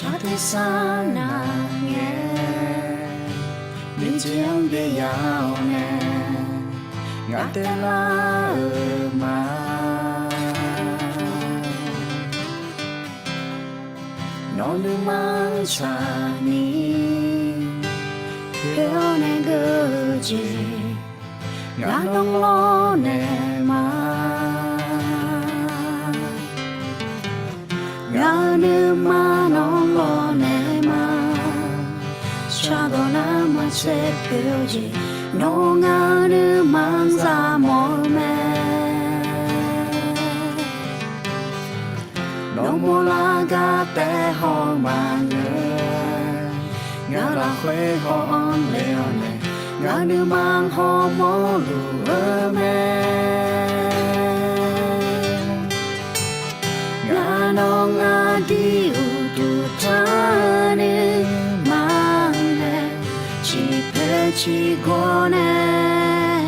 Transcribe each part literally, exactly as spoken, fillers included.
Aqtersar navngae, miqjeq-anr byav-awr nae, ngaq taev lar-euq ma. Nawq nuima-anr tsaqni, poeq-awr nae geur-eu jeq, ngaq nawr lawrnaeq ma. Ngaq-euq nuima nawr lawrnaeq ma. Shardawq nar maqtser poeq-eu jeq, nawr ngaq-euq nuima-anr za mawf-eu mae. Nawr mawrlar gar taef haw maqngeur, ngaq lafkhoer haw-anr le-awr nae, ngaq nuima hawmawr luf-eu mae. Ngaq nawr ngaq dir uqduq tanr nuima nae, ciqpoeq ciqgawr nae,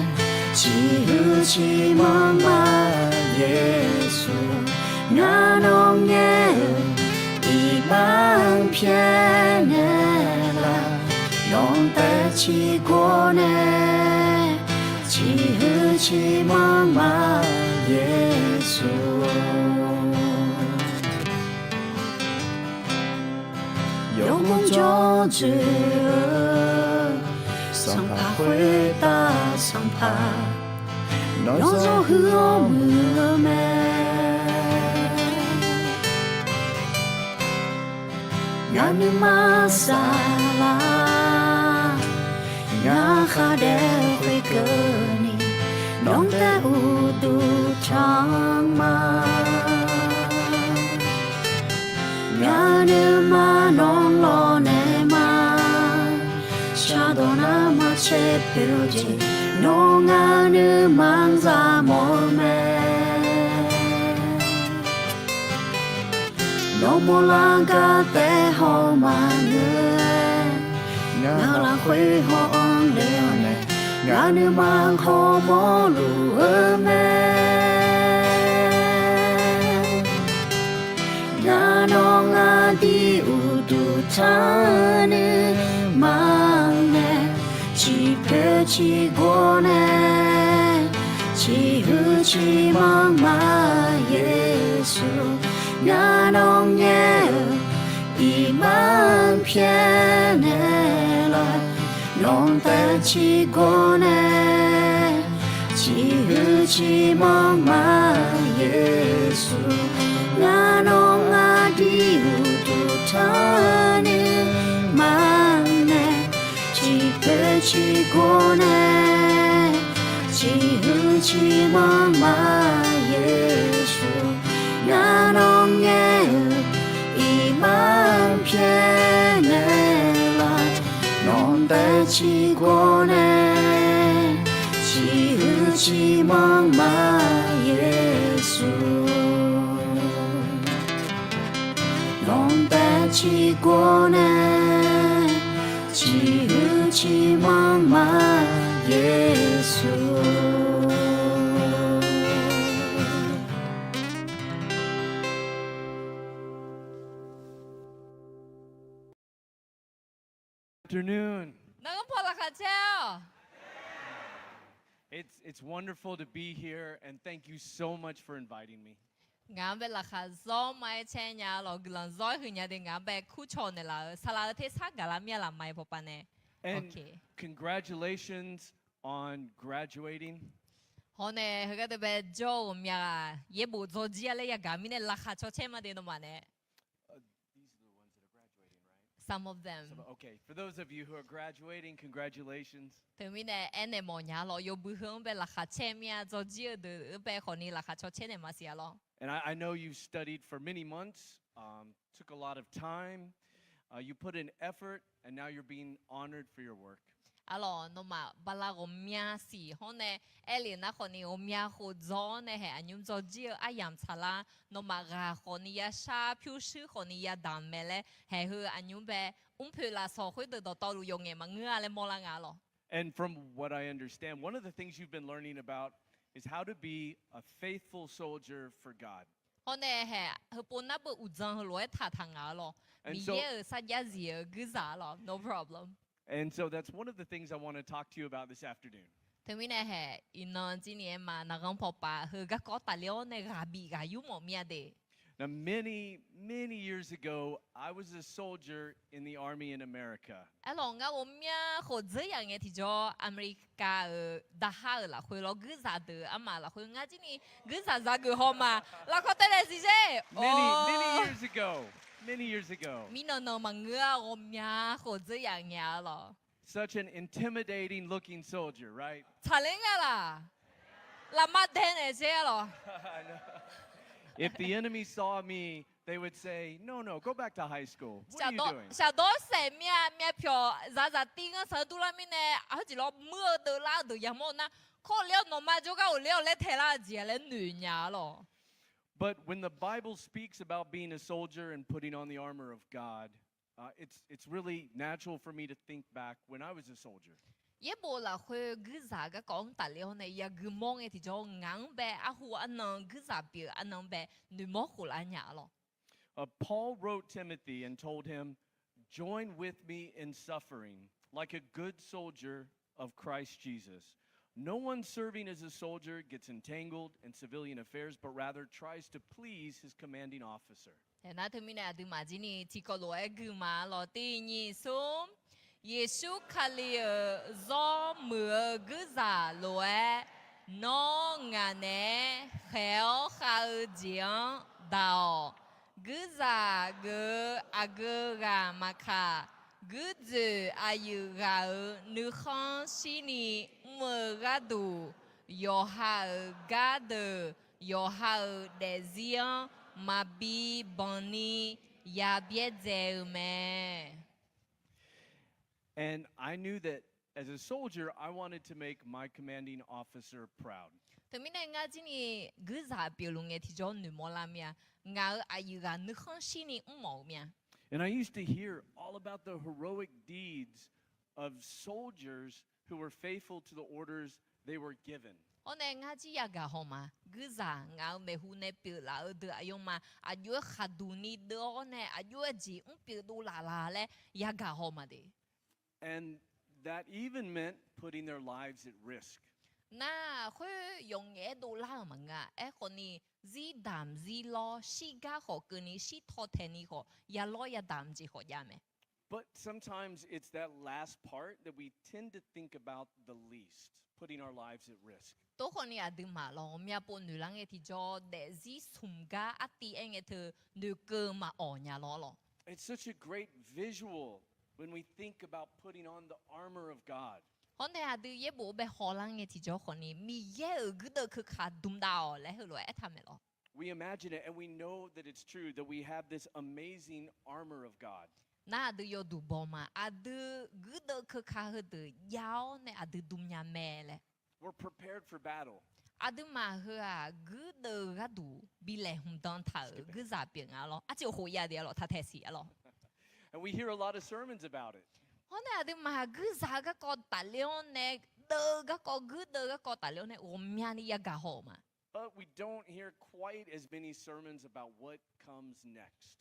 ciqhuiq ciqmanr ma Yeqsur. Ngaq nawr ngaer-euq iqbax-anr pyaeqnaeq laf, nawq taev ciqgawr nae, ciqhuiq ciqmanr ma Yeqsur. Yawmuiq jawr dzoeq-eu, sanqpaq khoertav sanqpaq, nawr zawr huiq-awr muiq-eu mae. Ngaq nuima saflar, ngaq khavdaev khoerkeuvni, nawq taev uqduq tanr ma. Ngaq nuima nawr lawrnaeq ma. Shardawq nar maqtser poeq-eu jeq, nawr ngaq nuima-anr za mawf-eu mae. Nawr mawrlar gar taef haw maqngeur-aer, ngaq lafkhoer haw-anr le-awr nae, ngaq nuima hawmawr luf-eu mae. Ngaq nawr ngaq dir uqduq tanr nuima nae, ciqpoeq ciqgawr nae, ciqhuiq ciqmanr ma Yeqsur. Ngaq nawr ngaer-euq iqbax-anr pyaeqnaeq laf, nawq taev ciqgawr nae, ciqhuiq ciqmanr ma Yeqsur. Ngaq nawr ngaq dir uqduq tanr nuima nae, ciqpoeq ciqgawr nae, ciqhuiq ciqmanr ma Yeqsur. Ngaq nawr ngaer-euq iqbax-anr pyaeqnaeq laf, nawq taev ciqgawr nae, ciqhuiq ciqmanr ma Yeqsur. Nawq taev ciqgawr nae, ciqhuiq ciqmanr ma Yeqsur. Afternoon. Narghanr paw laqkhaq caer-awq. It's, it's wonderful to be here, and thank you so much for inviting me. Ngaq-anr bae laqkhaq zawr ma-aer caer nya lawq, guiqlanq zawr-aer huiq nya de, ngaq-anr bae kurcawq naeqlaf-eu saqlaq-eu tersar gaqlar mir-a laf ma-aer pawpav nae. And congratulations on graduating. Hawr nae heugar deuq bae jawr-eu ghawqmya-aq, yaerbof dzawrjir-a laer yagaq mirnae laqkhaq caw caer ma de nawmaf nae. Some of them. Some, okay, for those of you who are graduating, congratulations. Teumirnae aernaeq mawf nya lawq, yawbui heu-anr bae laqkhaq caer mir-a, dzawrjir-eu deuq-anr bae khawfni laqkhaq caw caer naeq maqsiq-a lawq. And I, I know you've studied for many months, um, took a lot of time, uh, you put in effort, and now you're being honored for your work. Arlawq, nawmaf bala ghawqmya siq hawr nae, aerlef nar khawfni ghawqmya khof dzawr-awr nae haeq aqnymr dzawrjir-eu aryamq tsaqlar, nawmaf ghaq khawfni yashar, pyurshuir khawfni yadaq mae laer haeq heu aqnymr bae mrpoeq lafsawq khoerdeuq dawqtawvluf yawqngaef maqngeur-a laer mawrlar nga lawq. And from what I understand, one of the things you've been learning about is how to be a faithful soldier for God. Hawr nae haeq heupov nar beu uqdzan heulof-aer taqtaq ngaq-a lawq. And so Miqyaer-euq sarjax zif-eu guirzaq-a lawq, no problem. And so that's one of the things I want to talk to you about this afternoon. Teumirnae haeq iqnan jir ni aer ma, naqghanr pawpav heu garkawv tafler-awr nae ghaq bif ghaq yur mawf mir-a de. Now, many, many years ago, I was a soldier in the army in America. Aerlawq, ngar ghawqmya khof dzeur yaf ngae tiqjawr, America-euq daqha-euq lafkhoer lawr, guirzaq deuq armaf lafkhoer ngar jir ni guirzaq za geuf haw ma. Lafkawr taev nae siqzer. Many, many years ago. Many years ago. Mirnan nan maqngeur-a, ghawqmya khof dzeur yaf ngae-a lawq. Such an intimidating looking soldier, right? Tsaqler nga laq? Lafma dae naeq zaer-a lawq. If the enemy saw me, they would say, No, no, go back to high school. What are you doing? Shaqdawr saef myav myav pyawq zaqzaq tiv ngar sanr durlar mirnae, aqheur jeq lawr muir-eu deuvlar-eu deuq yamawr-eu nar, kawrler-awr nawqma jawrgar ghofler-awr laer taelar-eu jeq laer noeq nya-a lawq. But when the Bible speaks about being a soldier and putting on the armor of God, uh, it's, it's really natural for me to think back when I was a soldier. Yaerbof lafkhoer guirzaq garkawv-anr tafler-awr nae yagui mawr ngae tiqjawr, ngaq-anr bae arhu arnan guirzaq pyeuf arnan bae noeqmawr khof lar nya-a lawq. Uh, Paul wrote Timothy and told him, Join with me in suffering, like a good soldier of Christ Jesus. No one serving as a soldier gets entangled in civilian affairs, but rather tries to please his commanding officer. Aernar teumirnae aqduimaf jir ni tiqkawv lof-aer gui ma lawq, tiq nyiq smr. Yeqsur Kali-euq zawr muiq-eu guirzaq lof-aer, nawr ngaq naeq-aer khaeq-awr khav-eu jeq-anr daq-awq. Guirzaq geuf-eu aqgeu ghaq maqkaq, guirdzoeq aqyuif ghaq-euq nuikhanr shirni mr-eu gharduq, yawqha-euq gardeuq yawqha-euq daefzir-anr maqbi banq ni ya byaerdzae-eu mae. And I knew that as a soldier, I wanted to make my commanding officer proud. Teumirnae ngar jir ni guirzaq pyeufluf ngae tiqjawr noeqmawr lar mir-a. Ngaq-euq aqyuif ghaq nuikhanr shirni mrmawf-eu mir-a. And I used to hear all about the heroic deeds of soldiers who were faithful to the orders they were given. Hawr nae ngar jir yagaq haw ma. Guirzaq ngaq-euq maeqhu nae pyeuflaf-eu deuq aqyawfmaf aqjox-aer khaqduq ni deuv-awr nae aqjox-aer jeq mr pyeuf dovlaf la laer yagaq haw ma de. And that even meant putting their lives at risk. Nar khoer yawqngaef-aer dovlar-euq maqngeur-a. Aerkhawf ni, zir damq zir lawr, shirgar khawf keuvni, shirtaw taeqni khawf, ya lawr ya damq jeq khawf jav mae. But sometimes it's that last part that we tend to think about the least, putting our lives at risk. Tov khawf ni aqduimaf lawq, ghawqmya pov noeq lar ngae tiqjawr daefzir smq gar artiv aer ngae teu noeqkeuv maqawq nya lawr lawq. It's such a great visual when we think about putting on the armor of God. Hawr nae aqdui yaerbof bae hawlar ngae tiqjawr khawf ni, Miqyaer-euq guirdeuv keuka dmq dav-awq laer heulof-aer aertaq maeq lawq. We imagine it and we know that it's true, that we have this amazing armor of God. Nar aqdui yawduq baw ma, aqdui guirdeuv keuka heudeuq jav-awr nae aqdui dmq nya mae laer. We're prepared for battle. Aqduimaf heu-aq guirdeuv gharduq bi laeqhmq dan taq-euq guirzaq pyeuf nga lawr. Arciv khof ya de-a lawq, taq taeq siq-a lawq. And we hear a lot of sermons about it. Hawr nae aqduimaf guirzaq-eu garkawv tafler-awr nae, deuv-eu garkawv, guirdeuv garkawv tafler-awr nae ghawqmyani yagaq haw-euq ma. But we don't hear quite as many sermons about what comes next.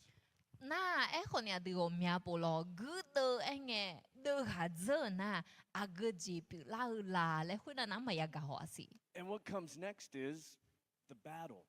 Nar aerkhawf ni aqdui ghawqmya pov lawq, guirdeuv aer ngae, deuv ghaq dzeur-euq nar, aqgeu jeq pyeuflar-eu la laer khoernav nar maqya gaq haw-a siq. And what comes next is the battle.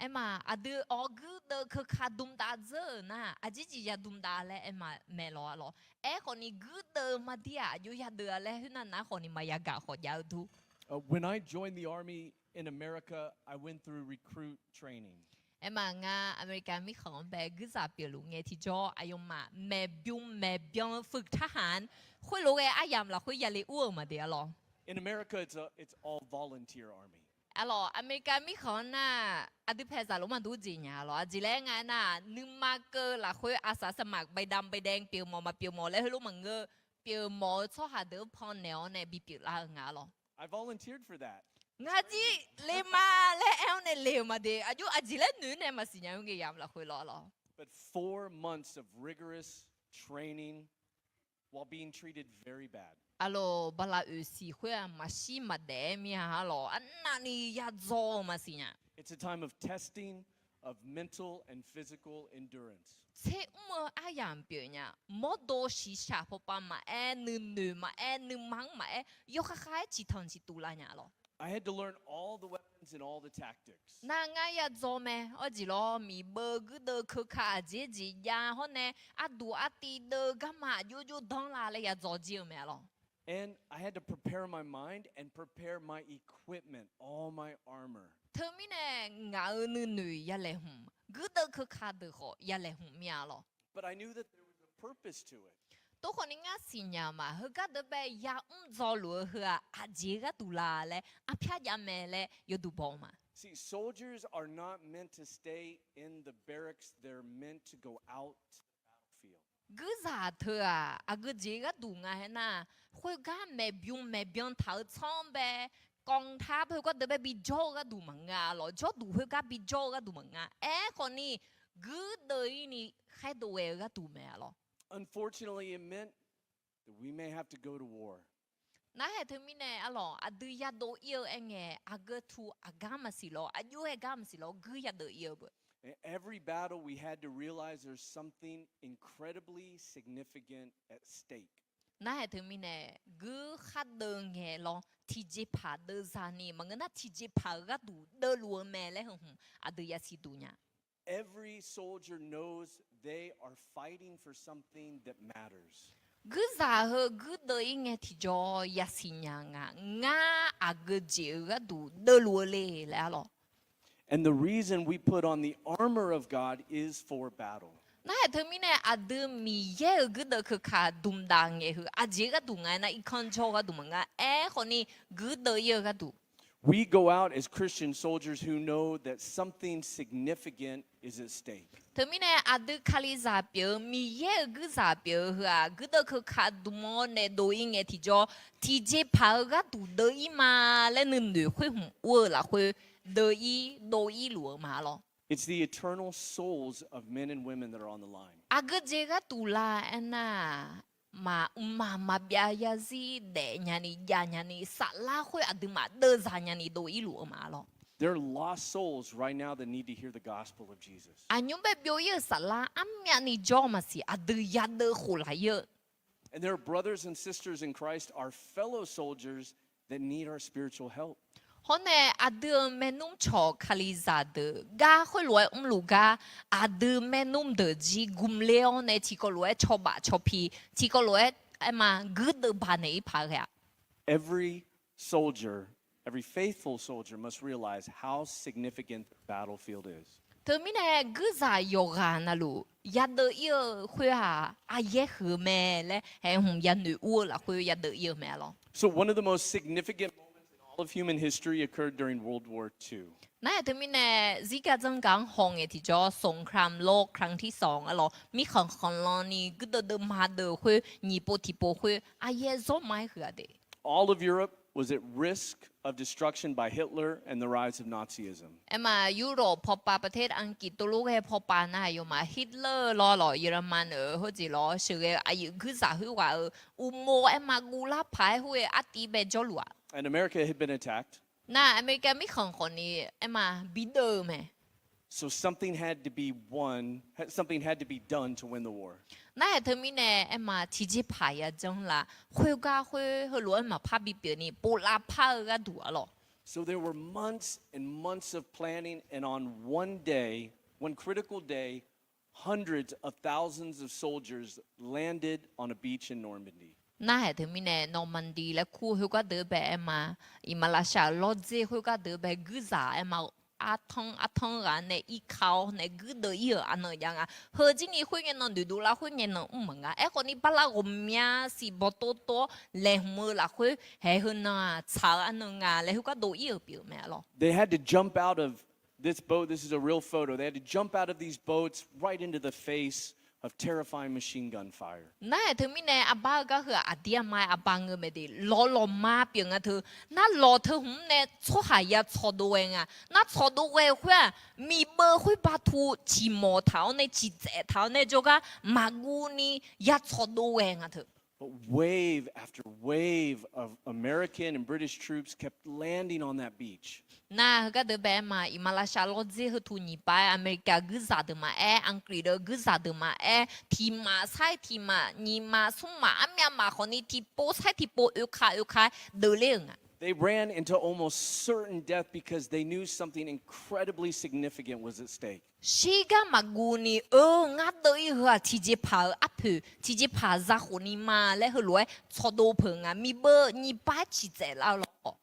Aerma aqdui-awr guirdeuv keuka dmq dav dzeur-euq nar, aqjeq jeq ya dmq dav laer aerma maeq lawq-a lawq. Aerkhawf ni guirdeuv maqdir-aq aqjox yadeuv-a laer khoernav nar khawf ni maqya gaq khawf jav-eu dur. Uh, when I joined the army in America, I went through recruit training. Aerma ngar America mirkhanq-anr bae guirzaq pyeufluf ngae tiqjawr aqyawfmaf maeqbymr maeqbyan ฝึกทหาร khoerlof ghae aryamq lafkhoer yale ur-euq maqde-a lawq. In America, it's a, it's all volunteer army. Aqlawq, America mirkhanq-anr nar, aqdui paeqzaq lof maqdur jeq nya lawq. Aqjeq laer nga aernar, nuima keuv lafkhoer อาสาสมัคร ใบดำใบแดง pyeuf mawf maqpyeuf mawf laer heulof maqngeur, pyeuf mawf-eu tsawrhaq deuq-anr pannaeq-awr nae bi pyeuflar-eu nga lawq. I volunteered for that. Ngar jir le ma laer aer-awr nae le-euq maqde, aqjox aqjeq laer noeq nae maqsiq nya-eu ngae yamq lafkhoer lawq lawq. But four months of rigorous training while being treated very bad. Aqlawq, bala oeq siq khoer-aq maqshir maqdaef-aer mir-a lawq, arnavni yadzaw-eu maqsiq nya. It's a time of testing, of mental and physical endurance. Tser mr-eu aryamq pyeuf nya. Mawrdo shiqshaq pawpav maqaer, nuinoeq maqaer, nuima-anr maqaer, yawkhav khav-aer ciqtanq ciqtuv lav nya lawr. I had to learn all the weapons and all the tactics. Nar ngar yadzaw mae. Awr jeq lawr, miqbeuv guirdeuv keuka aqjeq jeq jav hawr nae, arduq artiv deuv garma aqjox jox danr la laer yadzaw jir-eu mae lawr. And I had to prepare my mind and prepare my equipment, all my armor. Teumirnae ngaq-euq nuinoeq yalaeqhmq, guirdeuv keuka deuq khawf yalaeqhmq mir-a lawr. But I knew that there was a purpose to it. Tov khawfni ngar siqnya ma, heugar deuq bae yamr dzaw luf-eu heu-aq aqjeq gharduq la laer arpyar jav mae laer yawduq baw-eu ma. See, soldiers are not meant to stay in the barracks. They're meant to go out to the battlefield. Guirzaq teu-aq aqgeu jeq gharduq nga aernar, khoergar maeqbymr maeqbyan taq-eu tsanr bae, กองทัพ khoergar deuq bae bijawr-eu gharduq maqnga lawr, jawrduq khoergar bijawr-eu gharduq maqnga. Aerkhawfni, guirdeuv-ir ni khaerdov ghae-eu gharduq mae-a lawr. Unfortunately, it meant that we may have to go to war. Narhaq teumirnae arlawq, aqdui yadov ir-eu aerngae, aqgeu tu aqgar maqsiq lawr, aqjox-aer gar maqsiq lawr, guir yadeuv ir-eu beu. In every battle, we had to realize there's something incredibly significant at stake. Narhaq teumirnae, guir khar deuv ngae lawr, tiqjeqpaq deuvzaq ni maqngeur nar, tiqjeqpaq-eu gharduq deuvluf-eu mae laer heu hmq aqdui yasiq duq nya. Every soldier knows they are fighting for something that matters. Guirzaq heu guirdeuv ir ngae tiqjawr yasiq nya nga, ngar aqgeu jeq-eu gharduq deuvluf-eu le laer arlawq. And the reason we put on the armor of God is for battle. Narhaq teumirnae aqdui Miqyaer-euq guirdeuv keuka dmqdaq ngaeq heu aqjeq gharduq nga aernar, irkanr jawr-eu gharduq maqnga. Aerkhawfni, guirdeuv ir-eu gharduq We go out as Christian soldiers who know that something significant is at stake. Teumirnae aqdui Kalizaq pyeuf-eu, Miqyaer-euq guirzaq pyeuf-eu heu-aq, guirdeuv keuka dmq-awr nae dov ir ngae tiqjawr, tiqjeqpaq-eu gharduq deuv ir ma laer nuinoeq khoer hmq ur-eu lafkhoer deuv ir dov ir luf-eu ma lawr. It's the eternal souls of men and women that are on the line. Aqgeu jeq gharduq la aernar, maqmr maqbyav yarzir daef nyani jav nyani saflar khoer aqduimaf deuvzaq nyani dov ir luf-eu ma lawr. There are lost souls right now that need to hear the gospel of Jesus. Aqnymr bae byov ir-eu saflar armyavni jawr maqsiq, aqdui yadeuv khof laf ir-eu And there are brothers and sisters in Christ, our fellow soldiers, that need our spiritual help. Hawr nae aqdui-euq maernmr cawq Kalizaq deuq gar khoerlof-aer mrluf gar, aqdui maernmr deuq jir gmqler-awr nae tiqkawv lof-aer cawbaf cawpi, tiqkawv lof-aer aerma guirdeuv baq naeq ir paq ghae-a. Every soldier, every faithful soldier must realize how significant the battlefield is. Teumirnae guirzaq yawqghaq navluf yadeuv ir-eu khoer-aq, aqyaer huiq-eu mae laer haeq hmq yanoeq ur-eu lafkhoer yadeuv ir-eu mae lawr. So one of the most significant moments in all of human history occurred during World War Two. Nar-aq teumirnae, zirgar dzanrgaq-anr hawngae tiqjawr สงครามโลกครั้งที่สอง arlawq, mirkhanq khanqlan ni guirdeuv deuv ma deuv khoer nyiq pov tiqpov khoer aqyaer zawr ma-aer huiq-a de. All of Europe was at risk of destruction by Hitler and the rise of Nazism. Aerma, Yurlawq pawpav ประเทศอังกฤษ tov lof ghae pawpav nar-aq yawma Hitler lawrlawq, Yaqlaqma-euq heujeq lawr sheuqghae-eu aqyuif guirzaq khoerghaq-euq uqmov aerma guvlar paq-aer khoer-eu artiv bae jawrluf-aq. And America had been attacked. Nar-aq America mirkhanq khawfni aerma bideuv-eu mae. So something had to be won, something had to be done to win the war. Nar-aq teumirnae aerma tiqjeqpaq yajanr la, khoergar khoer heulof-aer maqpar bipyeuf ni povlav par-eu gharduq arlawq. So there were months and months of planning, and on one day, one critical day, hundreds of thousands of soldiers landed on a beach in Normandy. Nar-aq teumirnae Normandy laer kur khoergar deuq bae aerma, iqmalavshav-euq lawrdzer khoergar deuq bae guirzaq aerma, artanr artanr ghaq nae irka-awr nae guirdeuv ir-euq aqnan jav nga. Heuzir ni khoerngae nan noeqdov lar khoerngae nan mr maqnga. Aerkhawfni bala ghawqmya siq bawqtov tov-awr laeqhmq-eu lafkhoer haeq heunan-aq tsaq-eu arnan nga laer khoergar dov ir-euq pyeuf-eu mae arlawq. They had to jump out of this boat. This is a real photo. They had to jump out of these boats right into the face of terrifying machine gun fire. Nar-aq teumirnae arbar-eu gar heu-aq aqdir aqma-aer arbar ngeur mae de, lawq lawqma pyeuf nga teu. Nar lawq teu hmq-anr nae tsawrhaq ya tsawqdov ghae nga. Nar tsawqdov ghae-eu khoer-aq, miqbeuv khoer batu ciqmawq taq-awr nae ciqtsaev taq-awr nae jawrgar maqguv ni ya tsawqdov ghae nga teu. But wave after wave of American and British troops kept landing on that beach. Nar heugar deuq bae aerma, iqmalavshav lawrdzer heutuq nyiq pav-aer America guirzaq deuq maqaer, Anqkriq deuq guirzaq deuq maqaer, tiq maf sair tiq maf, nyiq maf smr maf, armyav maf khawfni tiqpov sair tiqpov oeka oeka-aer deuvler-euq nga. They ran into almost certain death because they knew something incredibly significant was at stake. Shirgar maqguv ni-eu ngar deuv-ir heu-aq, tiqjeqpaq-euq arpoeq, tiqjeqpaq za khofni ma laer heulof-aer tsawqdov peuq nga. Miqbeuv nyiq pav-aer ciqtsaev lar-eu lawr.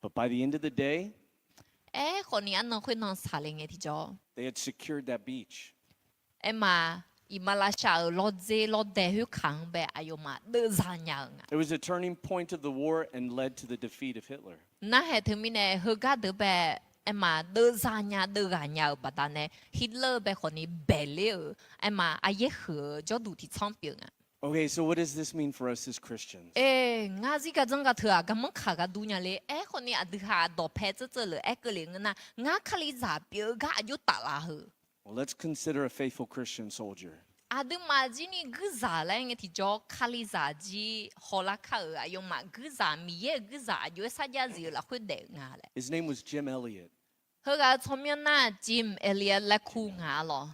But by the end of the day, Aerkhawfni arnan khoernan saqle ngae tiqjawr, they had secured that beach. Aerma, iqmalavshav-euq lawrdzer lawrdae khoerkaq-anr bae aqyawfmaf deuvzaq nya-euq nga. It was a turning point of the war and led to the defeat of Hitler. Narhaq teumirnae heugar deuq bae aerma deuvzaq nya deuvghaq nya-euq baqdanae Hitler bae khawfni baeqler-euq aerma aryaer huiq-eu jawrduq tiqtsanr pyeuf nga. Okay, so what does this mean for us as Christians? Aer, ngar zirgar dzanr gar teu-aq garmanr kaq gar dur nya le. Aerkhawfni aqdui ha dawqpae tseuvtseuv lef-aer keuvle ngeur nar, ngar Kalizaq pyeuf-eu gar aqjox taflaf heu. Well, let's consider a faithful Christian soldier. Aqduimaf jir ni guirzaq laer ngae tiqjawr Kalizaq jir hawlar kar-euq aqyawfmaf guirzaq, Miqyaer-euq guirzaq aqjox-aer sarjax zif-eu lafkhoer daef-eu nga laer. His name was Jim Elliot. Heughaq-eu tsawrmyanr nar Jim Elliot laer kur nga-a lawr.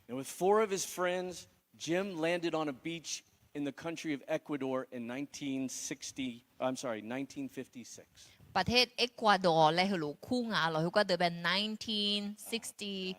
And with four of his friends, Jim landed on a beach in the country of Ecuador in nineteen sixty, I'm sorry, nineteen fifty-six. Paqter Ecuador laer heulof kur nga-a lawr. Heugar deuq bae nineteen sixty,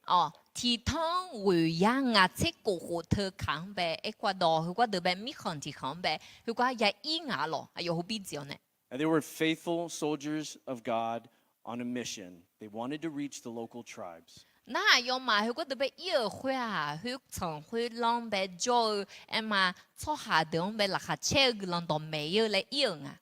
tiqtanr ghoeq yar ngaq tser kof khof teu kaq-anr bae Ecuador heugar deuq bae mirkhanq tiqkhanq-anr bae heugar ya ir nga-a lawr. Aqyawf hobir dziq-awr nae And they were faithful soldiers of God on a mission. They wanted to reach the local tribes. Nar aqyawfmaf heugar deuq bae ir-euq khoer-aq, khoertsanq khoerlanr bae jawr-eu aerma tsawrhaq deuq-anr bae laqkhaq caer-eu guiqlanq dawqmaeq ir-eu laer ir-euq nga.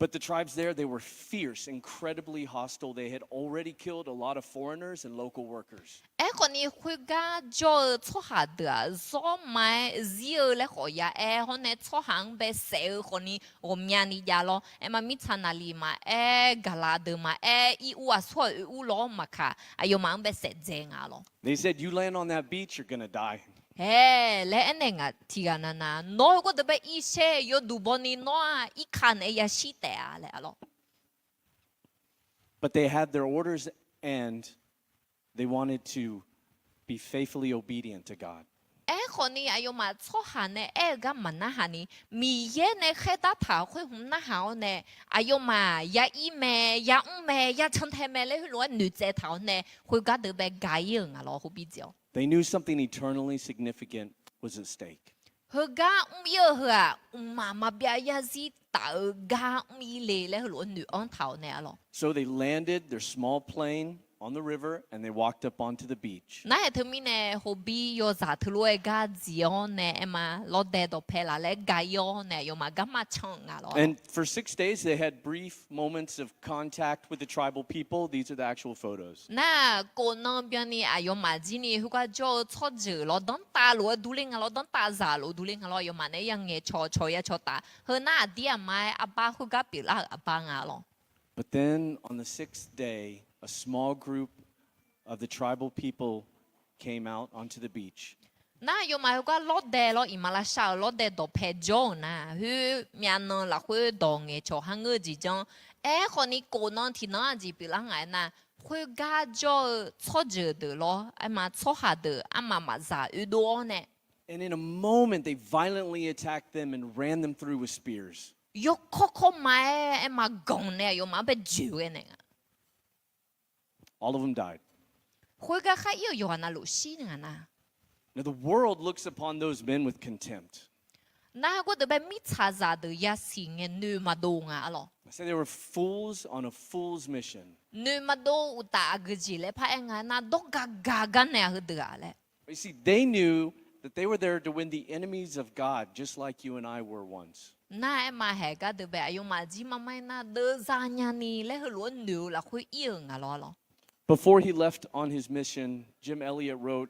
But the tribes there, they were fierce, incredibly hostile. They had already killed a lot of foreigners and local workers. Aerkhawfni khoergar jawr-eu tsawrhaq deuq-aq, zawr ma-aer zir-eu laer khawf ya aer hawr nae tsawrhaq-anr bae saef-eu khawfni ghawqmyani jav lawr. Aerma mirtsaq naqliq maqaer, gaqlaq deuq maqaer, ir ur aqsur-aq oe ur lawr maqkaq, aqyawfmaf-anr bae saef dzae nga lawr. They said, You land on that beach, you're gonna die. Hae laer aernaeq nga tiqghaq navnav, nawr heugar deuq bae ir shaer yawduq bawni nawr-aq irkaq naeq-aer yashir taef-a laer-a lawr. But they had their orders and they wanted to be faithfully obedient to God. Aerkhawfni aqyawfmaf tsawrhaq nae aer-eu gar maqnarhaq ni, Miqyaer nae khaerdar taq-euq khoer hmq narhaq-awr nae, aqyawfmaf ya ir mae, ya mr mae, ya cantae mae laer heulof-aer noeqtsaev taq-awr nae khoergar deuq bae ga ir-euq nga lawr hobir dziq-awr. They knew something eternally significant was at stake. Heugar mr ir-eu heu-aq, mqmaq maqbyav yarzir taf-eu gar mr ir le laer heulof-aer noeq-anr taq-awr nae-a lawr. So they landed their small plane on the river and they walked up onto the beach. Narhaq teumirnae hobir yawzaq teulof-aer gar dziq-awr nae aerma lawrdae dawqpae laf laer ga ir-awr nae aqyawfmaf garma can-eu nga lawr. And for six days they had brief moments of contact with the tribal people. These are the actual photos. Nar, kof nan byanni aqyawfmaf jir ni heugar jawr-eu tsawrjeuq lawr danrtav lof-aer durler nga lawr, danrtav zaq lof durler nga lawr, aqyawfmaf nae ya ngaeqcawq cawq ya cawq taf. Heu nar aqdir aqma-aer arbar khoergar pyeuflar-euq arbar nga lawr. But then on the sixth day, a small group of the tribal people came out onto the beach. Nar aqyawfmaf heugar lawrdae lawr, iqmalavshav-euq lawrdae dawqpae jawr-euq nar, khoer myavnan lafkhoer dawq ngaeqcawq har ngeur-eu jeq janr. Aerkhawfni kof nan tiqnan aqjeq pyeuflar nga aernar, khoergar jawr-eu tsawrjeuq deuq lawr, aerma tsawrhaq deuq armaf mafzaq oedov-awr nae And in a moment, they violently attacked them and ran them through with spears. Yawkawr kawrma-aer aerma ganq nae aqyawfmaf-anr bae joeq ghae naeq nga. All of them died. Khoergar khar ir-euq yawqghaq navluf shir nga nar. Now the world looks upon those men with contempt. Nar heugar deuq bae mirtsaqzaq deuq yasiq ngae noeq maqdov nga-a lawr. They say they were fools on a fool's mission. Noeq maqdov uqtaf aqgeujeq laer paraer nga nar, dawrgaq gaq gar naeq-a heudeuq-aq laer. But you see, they knew that they were there to win the enemies of God, just like you and I were once. Nar aerma haeq gar deuq bae aqyawfmaf jir mar mar-aer nar, deuvzaq nyani laer heulof-aer noeq-eu lafkhoer ir-euq nga lawr-a lawr. Before he left on his mission, Jim Elliot wrote,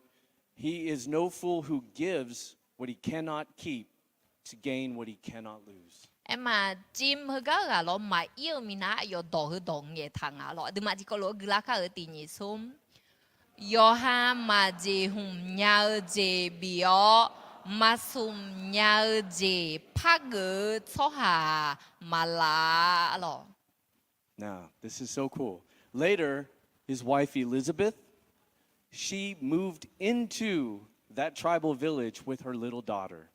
He is no fool who gives what he cannot keep to gain what he cannot lose. Aerma, Jim heugar ghaq lawr maqir-eu minav aqyawf dawq heudawq ngaeqtaq nga lawr. Aqduimaf tiqkawv lof-aer guilar kar-eu tiq nyiq smr. Yawqha maqjeq hmq nya-eu jeq bif-awr, Maqsmq nya-eu jeq pargeuf-eu tsawrhaq maqlaf lawq. Now, this is so cool. Later, his wife Elizabeth, she moved into that tribal village with her little daughter.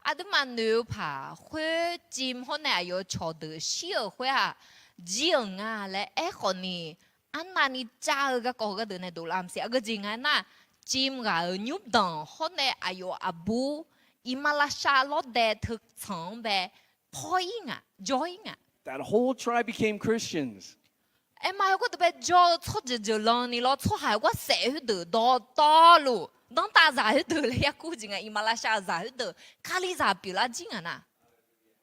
Aqduimaf noeq-eu paq khoer Jim hawr nae aqyawf-eu cawqdeuq shir-euq khoer-aq, jir-euq nga laer aerkhawf ni, arnavni cav-eu garkawv gharduq nae dovlar maqsiq. Aqgeu jeq nga aernar, Jim ghaq-euq nymrdanq hawr nae aqyawf aqbur, iqmalavshav lawrdae teu tsanq-anr bae paw-ir ngaq, jawr-ir ngaq. That whole tribe became Christians. Aerma heugar deuq bae jawr-eu tsawrjeuq jeuq lan ni lawr, tsawrhaq-eu gar saef khoerdeuq, dawqtawvluf danrtav zaq khoerdeuq laer yarkur jeq nga, iqmalavshav zaq khoerdeuq, Kalizaq pyeuflar jir ngaq nar.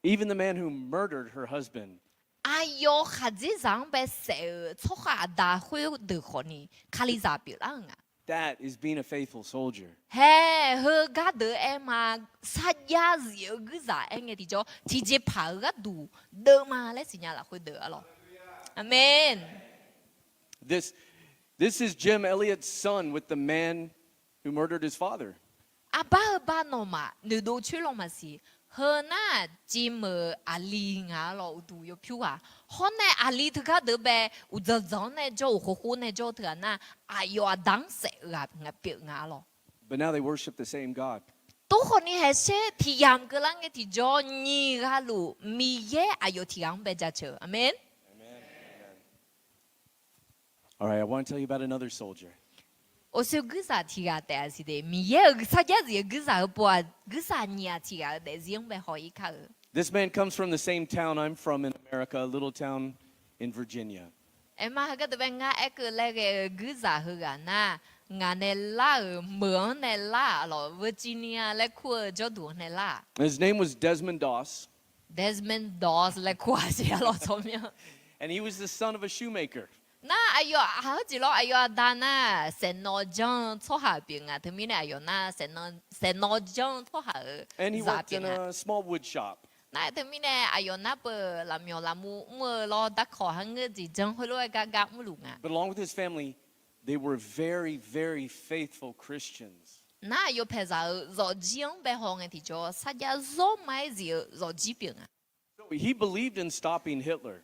Even the man who murdered her husband. Aqyawf khaqdzerzaq-anr bae saef-euq tsawrhaq aqda khoerdeuq khawf ni Kalizaq pyeuflar-eu nga. That is being a faithful soldier. Hae, heugar deuq aerma, sarjax zif-eu guirzaq aer ngae tiqjawr tiqjeqpaq-eu gharduq deuvma laer siqnya lafkhoer deuq arlawq. Aqmeq. This, this is Jim Elliot's son with the man who murdered his father. Aqbar heu bar nawmaf noeqdov coer law maqsiq. Heu nar Jim-euq aqli nga arlawq, uqduq yawpyur ghaq. Hawr nae aqli teugar deuq bae uqdzanq dzanq-anr nae jawr, uqkhov khov nae jawr-eu teughaq nar, aqyawf aqda-anr saef-eu ghaq pyeuf nga arlawq. But now they worship the same God. Tov khawf ni haeqsher tiq yamq keuvlar ngae tiqjawr nyiq ghaq luf Miqyaer aqyawf tiq ghaq-anr bae jaceuq. Aqmeq. All right, I want to tell you about another soldier. Awqshoe guirzaq tiq ghaq taef-a siq de. Miqyaer-euq sarjax zif-eu guirzaq heupov-aq, guirzaq nyiq-aq tiq ghaq-eu daefzir-anr bae haw-ir kar-eu. This man comes from the same town I'm from in America, a little town in Virginia. Aerma heugar deuq bae ngar aerkeuv laer ghae-eu guirzaq heughaq nar, ngaq nae lar-euq meuq-anr nae lar-aq lawq, Virginia laer kur-eu jawrduq-anr nae lar-aq. His name was Desmond Doss. Desmond Doss laer kur-aq siq arlawq tsawrmyanr. And he was the son of a shoemaker. Nar aqyawf aq heujeq lawr, aqyawf aqda nar saeqnawv janr-eu tsawrhaq pyeuf nga. Teumirnae aqyawf nar saeqnawv janr-eu tsawrhaq-euq zaq pyeuf nga. And he worked in a small wood shop. Nar teumirnae aqyawf nar peuq lafmyawf lafmur mr-eu lawr, darkawq har ngeur jeq janr khoerlof-aer gar gar mrluf nga. But along with his family, they were very, very faithful Christians. Nar aqyawf paeqzaq-euq zawqjir-anr bae haw ngae tiqjawr sarjax zawr ma-aer zif-eu zawqjir pyeuf nga. So he believed in stopping Hitler.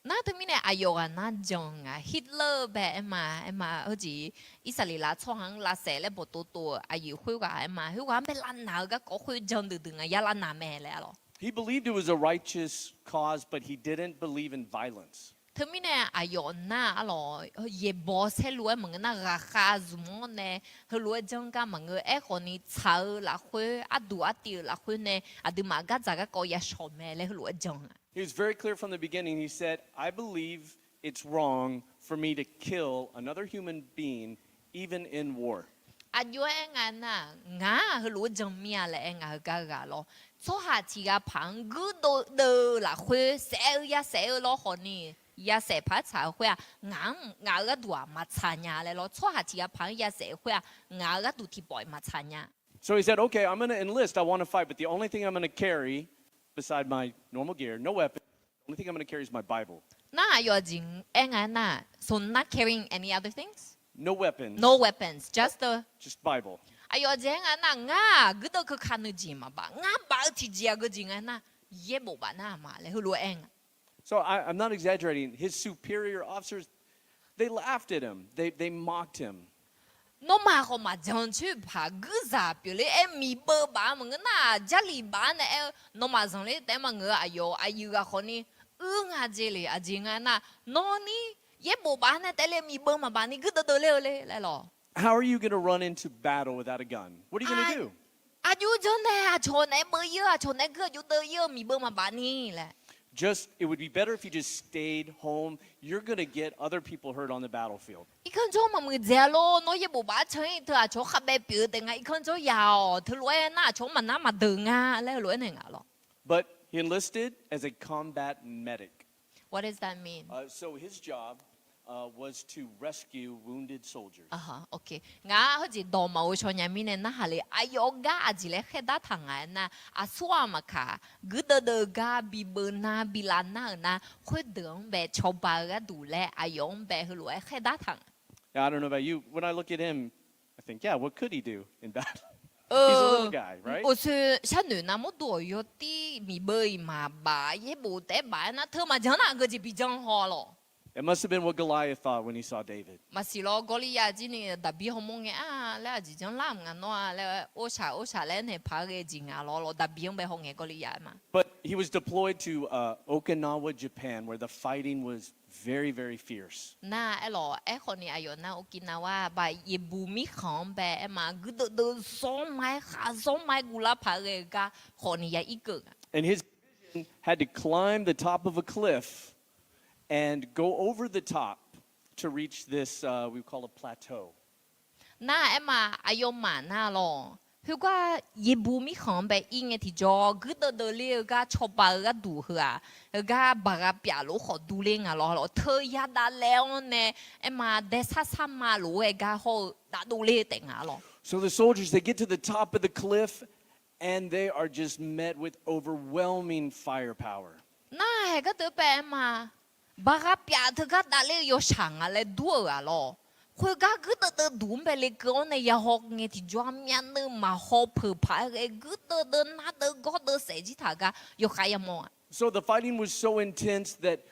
Nar teumirnae aqyawf ghaq nar jan nga, Hitler bae aerma, aerma heujeq Irsaqleqlav tsawrhaq-anr lavsaef laer bawqtov tov-euq aqyuif khoerghaq aerma, khoerghaq-anr bae lavnaq-eu garkawv khoer jan duidui nga, ya lavnaq mae laer arlawq. He believed it was a righteous cause, but he didn't believe in violence. Teumirnae aqyawf nar arlawq, yaeqbawq saerlu-aer maqngeur nar, ghaqkhav zmq-anr nae heulof-aer janr gar maqngeur. Aerkhawf ni tsaq-eu lafkhoer, arduq artiv-euq lafkhoer nae aqduimaf gardzaq garkawv yashawq mae laer heulof-aer jan-a. He was very clear from the beginning. He said, I believe it's wrong for me to kill another human being, even in war. Aqjox-aer aer nga nar, ngaq-aq heulof-aer jan mir-a laer aer nga, heugar ghaq lawr. Tsawrhaq tiq ghaq paq-anr guirdeuv deuv-eu lafkhoer, saef-eu yasaef-eu lawr khawf ni, yasaef paq-aer tsaq-eu khoer-aq, ngaq-anr ngaq-euq gharduq-aq maqtsaq nya laer lawr. Tsawrhaq tiq ghaq paq-anr yasaef-eu khoer-aq, ngaq-euq gharduq tiqpawf-iq maqtsaq nya. So he said, okay, I'm gonna enlist. I wanna fight, but the only thing I'm gonna carry beside my normal gear, no weapon, the only thing I'm gonna carry is my Bible. Nar aqyawf jeq aer nga nar, so not carrying any other things? No weapons. No weapons, just the Just Bible. Aqyawf jeq aer nga nar, ngar-aq guirdeuv keuka nuijeq maqbaf. Ngar baf-eu tiqjeq aqgeu jeq nga nar, yaerbof baf nar-aq ma laer heulof-aer aer nga. So I, I'm not exaggerating. His superior officers, they laughed at him. They, they mocked him. Nawmaf khawf maqjan coer paq, guirzaq pyeufler-aer miqbeuv baf-a maqngeur nar, Jarlif baf-a nae aer-eu nawmaf zanqler taef-aer maqngeur-eu aqyawf aqyuif ghaq khawf ni uir nga jeq le. Aqjeq nga nar, nawr ni yaerbof baf-a nae taef le miqbeuv maqbaf ni guirdeuv deuv ler-eu le laer lawq. How are you gonna run into battle without a gun? What are you gonna do? Aqjox janr nae aqcawq naeq-aer beuv ir-eu, aqcawq naeq-aer guir aqjox deuv ir-eu miqbeuv maqbaf ni laer. Just, it would be better if you just stayed home. You're gonna get other people hurt on the battlefield. Irkanr jawr maqmuiq dzaeq-a lor, nawr yaerbof baf-aer can ir teu aqcawq-anr khavbaev pyeuf-eu taef nga, irkanr jawr ya-awq, teulof-aer nar aqcawq-anr maqnar maqdeuq nga laer heulof-aer naeq nga lawq. But he enlisted as a combat medic. What does that mean? Uh, so his job, uh, was to rescue wounded soldiers. Ngaq-aq heujeq dawq maqghov shaw nya mirnae narhaq le, aqyawf-eu gar aqjeq laer khaerdar taq nga aernar, aqsur ghaq maqkaq, guirdeuv deuv-eu gar bibeuv nar bilav nar-euq nar, khoerdeuq-anr bae cawba-eu gharduq laer aqyawf-anr bae heulof-aer khaerdar taq nga. Yeah, I don't know about you. When I look at him, I think, yeah, what could he do in battle? He's a little guy, right? Uqsoe sharnoeq nar mawrdo-awq yawtir miqbeuv-iq maqbaf yaerbof taef-aer baf-aer nar teu maqjan nar geujeq bijan haw lawq. That must have been what Goliath thought when he saw David. Maqsiq lawr, Gawrliav jir ni Daqbir hawmawr ngae-a laer aqjeq janr lar-euq nga nawr-a laer, orshaq orshaq laer nae paq-aer ghae jeq nga lawr lawr, Daqbir-anr bae haw ngae Gawrliav-aer ma. But he was deployed to, uh, Okinawa, Japan, where the fighting was very, very fierce. Nar aerlawq, aerkhawf ni aqyawf nar Okinawa ba yeqbuq mirkhanq-anr bae aer ma, guirdeuv deuv zawr ma-aer khaq zawr ma-aer guvlar paq-aer ghae-eu gar khawf ni ya irkeuv nga. And his division had to climb the top of a cliff and go over the top to reach this, uh, we call a plateau. Nar aer ma, aqyawfmaf nar lawq, khoergar yeqbuq mirkhanq-anr bae ir ngae tiqjawr guirdeuv deuv ler-eu gar cawba-eu gharduq heu-aq, heugar baqgha pyaf lof khawf durler nga lawr lawq, teu yadavlaev-awr nae aer ma dae sar sar ma lof-aer gar hawr-eu dav dovler taef nga lawr. So the soldiers, they get to the top of the cliff and they are just met with overwhelming firepower. Nar haeq gardeuv bae aer ma, baqgha pyaf teugar davler-eu yawshaq nga laer dur-euq-aq lawr. Khoergar guirdeuv deuv duq-anr bae lekeuv-awr nae yahaw ngae tiqjawr-a myavnuiv maqhaw peuq paq-aer ghae guirdeuv deuv nar deuv gawr deuv saef jir taq gar yawkhav yamawr-a. So the fighting was so intense that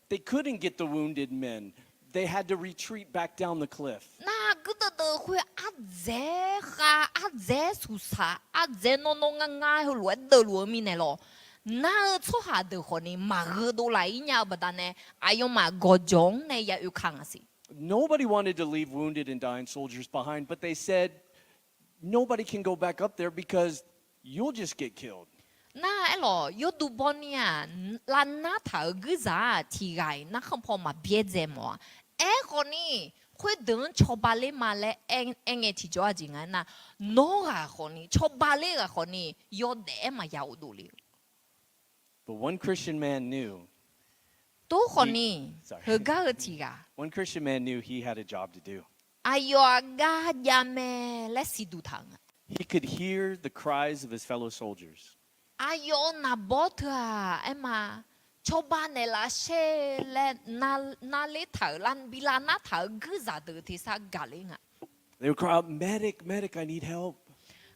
they couldn't get the wounded men. They had to retreat back down the cliff. Nar guirdeuv deuv khoer ardzaeq khav ardzaeq suqsaq ardzaeq nawr nawr ngar ngar heulof-aer deuvluf-eu mirnae lawq, nar-eu tsawrhaq deuq khawf ni maqgheu dovlaf-ir nya-eu baqdanae, aqyawfmaf gawqjawq-anr nae ya oeka nga siq. Nobody wanted to leave wounded and dying soldiers behind, but they said, nobody can go back up there because you'll just get killed. Nar aerlawq, yawduq baw ni-aq, lavnar taq-euq guirzaq-aq tiq ghaq-iq narkhan paw maqbyaerdzae mawf-a. Aerkhawf ni, khoerdeuq-anr cawba ler ma laer aer ngae tiqjawr-a jeq nga aernar, nawr ghaq khawf ni cawba ler ghaq khawf ni yawdaef-aer maqya ghofdov le-eu. But one Christian man knew. Tov khawf ni, heugar-eu tiq ghaq, one Christian man knew he had a job to do. Aqyawf aqgar jav mae laer siqduq taq-euq nga. He could hear the cries of his fellow soldiers. Aqyawf-euq naqbawr teu-aq aer ma, cawba naeqlaf sher laer nar ler taq-euq, bi lavnar taq-euq guirzaq deuq tersar gaq ler nga. They would cry out, Medic, medic, I need help.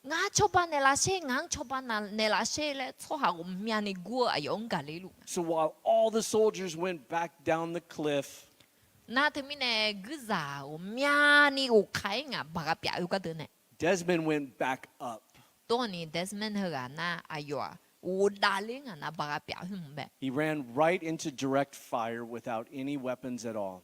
Ngaq-anr cawba naeqlaf sher, ngaq-anr cawba naeqlaf sher laer tsawrhaq ghawqmyani gur-eu aqyawf-anr gaq ler luf nga. So while all the soldiers went back down the cliff, Nar teumirnae guirzaq ghawqmyani ghofkhav-ir ngaq baqgha pyaf-eu gardeuv nae, Desmond went back up. Tov-awq ni Desmond heughaq nar aqyawf-aq ghofdav ler ngaq nar baqgha pyaf-eu hmq bae. He ran right into direct fire without any weapons at all.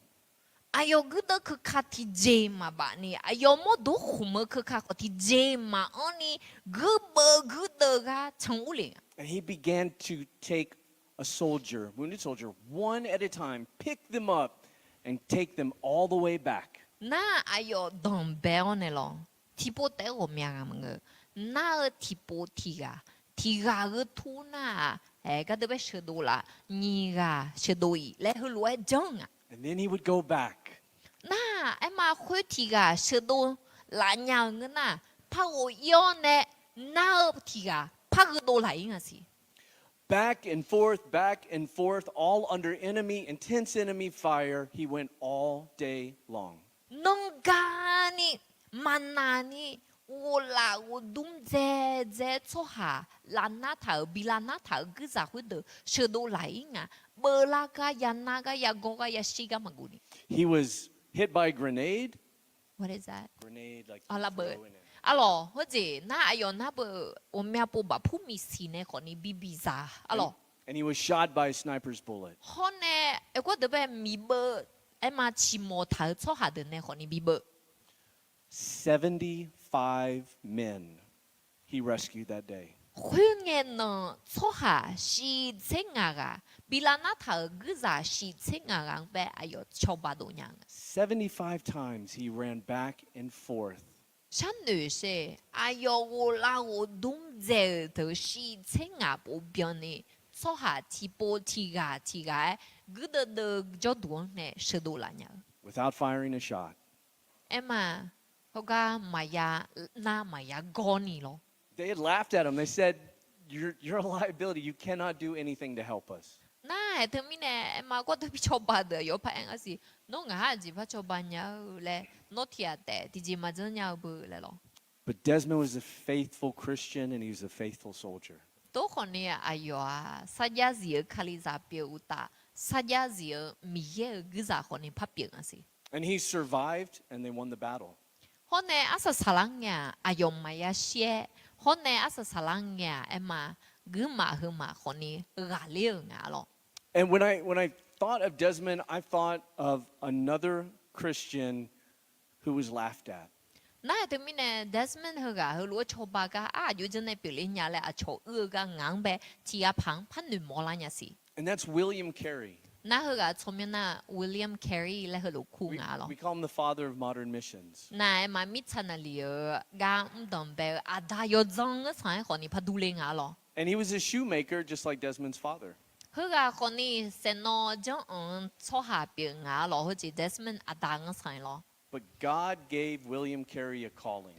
Aqyawf guirdeuv keuka tiqjeq-iq maqbaf ni, aqyawf mawrdo khmq-eu keuka khawf tiqjeq-iq maqanr ni, guirbeuv guirdeuv gar can ur le nga. And he began to take a soldier, wounded soldier, one at a time, pick them up and take them all the way back. Nar aqyawf danqbae-awr nae lawq, tiqpov taef-aer ghawqmya nga maqngeur. Nar-eu tiqpov tiq ghaq, tiq ghaq gheu tur nar-aq, aer gardeuv bae sheuqdov laf, nyiq ghaq sheuqdov-iq laer heulof-aer janr-eu nga. And then he would go back. Nar-aq aer ma khoer tiq ghaq sheuqdov laf nya-euq ngeur nar, par ghof-ir-awr nae nar-eu tiq ghaq par gheudov laf-ir nga siq. Back and forth, back and forth, all under enemy, intense enemy fire. He went all day long. Nanrgani, maqnaq ni, ghoflaf ghofdmr dzaedzae-aer tsawrhaq lavnar taq-euq, bi lavnar taq-euq guirzaq khoerdeuq sheuqdov laf-ir nga. Beuvlar gar, yanar gar, yagawr gar, yashir gar maqguf ni. He was hit by a grenade. What is that? Grenade, like, you throw in a- Arlawq, heujeq nar aqyawf nar beu ghawqmya pov bafpur miqsiq nae khawfni bibiq zaq arlawq. And he was shot by a sniper's bullet. Hawr nae, aergawr deuq bae miqbeuv aer ma ciqmawq taq-eu tsawrhaq deuq nae khawfni bibeuv. Seventy-five men he rescued that day. Khoerngae nan tsawrhaq shiq tser ngaq ghaq, bi lavnar taq-euq guirzaq shiq tser ngaq ghaq-anr bae aqyawf cawba dov nya-eu nga. Seventy-five times he ran back and forth. Sharnoeq sher, aqyawf ghoflar ghofdmr dzae-euq teu shiq tser ngaq pov byanni, tsawrhaq tiqpov tiq ghaq tiq ghaq-aer guirdeuv deuv jawrduq-anr nae sheuqdov laf nya-eu. Without firing a shot. Aer ma, hawgar maqya nar maqya gawr ni lawr. They had laughed at him. They said, you're, you're a liability. You cannot do anything to help us. Nar-aer teumirnae aer ma, gawrdeuv bi cawba deuq aqyawf par aer nga siq, nawr ngaq-anr aqjeq par cawba nya-eu laer, nawr tiq ghaq taef tiqjeq maqjanr nya-eu beu laer lawr. But Desmond was a faithful Christian and he was a faithful soldier. Tov khawfni aqyawf-aq sarjax zif-eu Kalizaq pyeuf uqtaf, sarjax zif-eu Miqyaer-euq guirzaq khawfni par pyeuf nga siq. And he survived and they won the battle. Hawr nae arsaq saqlar ngae-aq aqyawf maqya shir-aer, hawr nae arsaq saqlar ngae-aq aerma, guirmaf heumaf khawfni ghaqler-euq nga lawr. And when I, when I thought of Desmond, I thought of another Christian who was laughed at. Nar-aq teumirnae Desmond heughaq heulof-aer cawba gar aqjox janr nae pyeufler nya laer aqcawq uir-eu gar ngaq-anr bae tiqghaq paq-anr par noeqmawr lar nya siq. And that's William Carey. Nar heughaq tsawrmyanr nar William Carey laer heulof kur nga lawr. We call him the father of modern missions. Nar-aer ma mirtsaq naqliq-eu gar mrdanq bae-eu aqda yawdzanr ngeur sanq-aer khawfni par durler nga lawr. And he was a shoemaker just like Desmond's father. Heughaq khawfni saeqnawv janr-anr tsawrhaq pyeuf nga lawr, heujeq Desmond aqda ngeur sanq-aer lawr. But God gave William Carey a calling.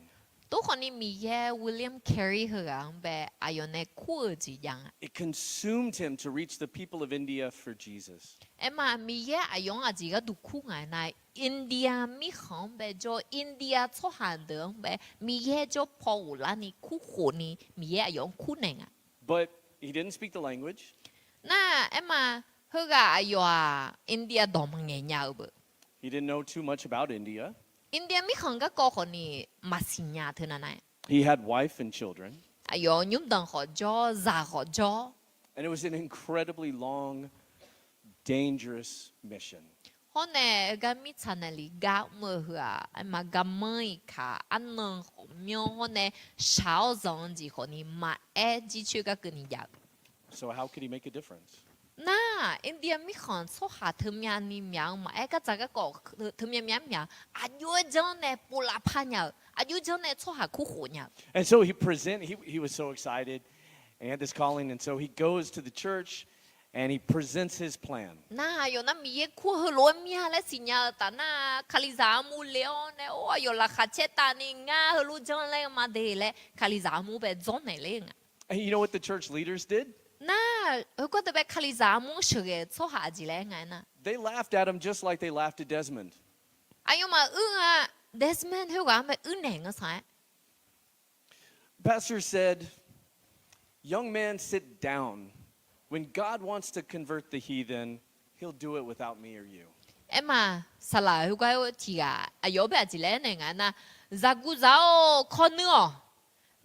Tov khawfni Miqyaer William Carey heughaq-anr bae aqyawf nae kur-eu jeq jav nga. It consumed him to reach the people of India for Jesus. Aerma Miqyaer aqyawf-anr aqjeq gharduq kur nga-aer nar, India mirkhanq-anr bae jawr, India tsawrhaq deuq-anr bae Miqyaer jawr paw ghoflarni kur khofni Miqyaer aqyawf-anr kurnaeq nga. But he didn't speak the language. Nar-aer ma, heughaq aqyawf-aq India dawq maqngaeq nya-eu beu. He didn't know too much about India. India mirkhanq garkawv khawfni maqsiq nya teu navnav. He had wife and children. Aqyawf nymrdanq khawf jawr, zaq khawf jawr. And it was an incredibly long, dangerous mission. Hawr nae gar mirtsaq naqliq gar mr-eu heu-aq, aerma garmanr-iq kaq arnan khawf myanr hawr nae shaq-awr zanq-eu jeq khawfni maqaer jircoer gar keuvni jav-eu. So how could he make a difference? Nar, India mirkhanq tsawrhaq teumyani myaq-anr maqaer, gardzaq garkawv teumyav myav-anr myaq, aqjox-aer janr nae pov lavpar nya-euq, aqjox janr nae tsawrhaq kurkhof nya-euq. And so he present, he, he was so excited and he had this calling, and so he goes to the church and he presents his plan. Nar, aqyawf nar Miqyaer kur heulof-aer mir-a laer siqnya-eu taf nar, Kalizaq armur le-awr nae, or, aqyawf laqkhaq caer tavni ngar heulof janr laer ma de laer Kalizaq armur bae dzawrnaeq ler nga. And you know what the church leaders did? Nar, heugar deuq bae Kalizaq armur sheuqghae-eu tsawrhaq aqjeq laer aer nga-aer nar, They laughed at him just like they laughed at Desmond. Aqyawfmaf uir nga, Desmond khoerghaq-anr bae uirnaeq ngeur sanq-aer. Pastor said, Young man, sit down. When God wants to convert the heathen, he'll do it without me or you. Aerma, saqlaq khoergar tiq ghaq aqyawf-anr bae aqjeq laer aernaeq nga nar, zaqguq zaq-or, kawrnuir-awq.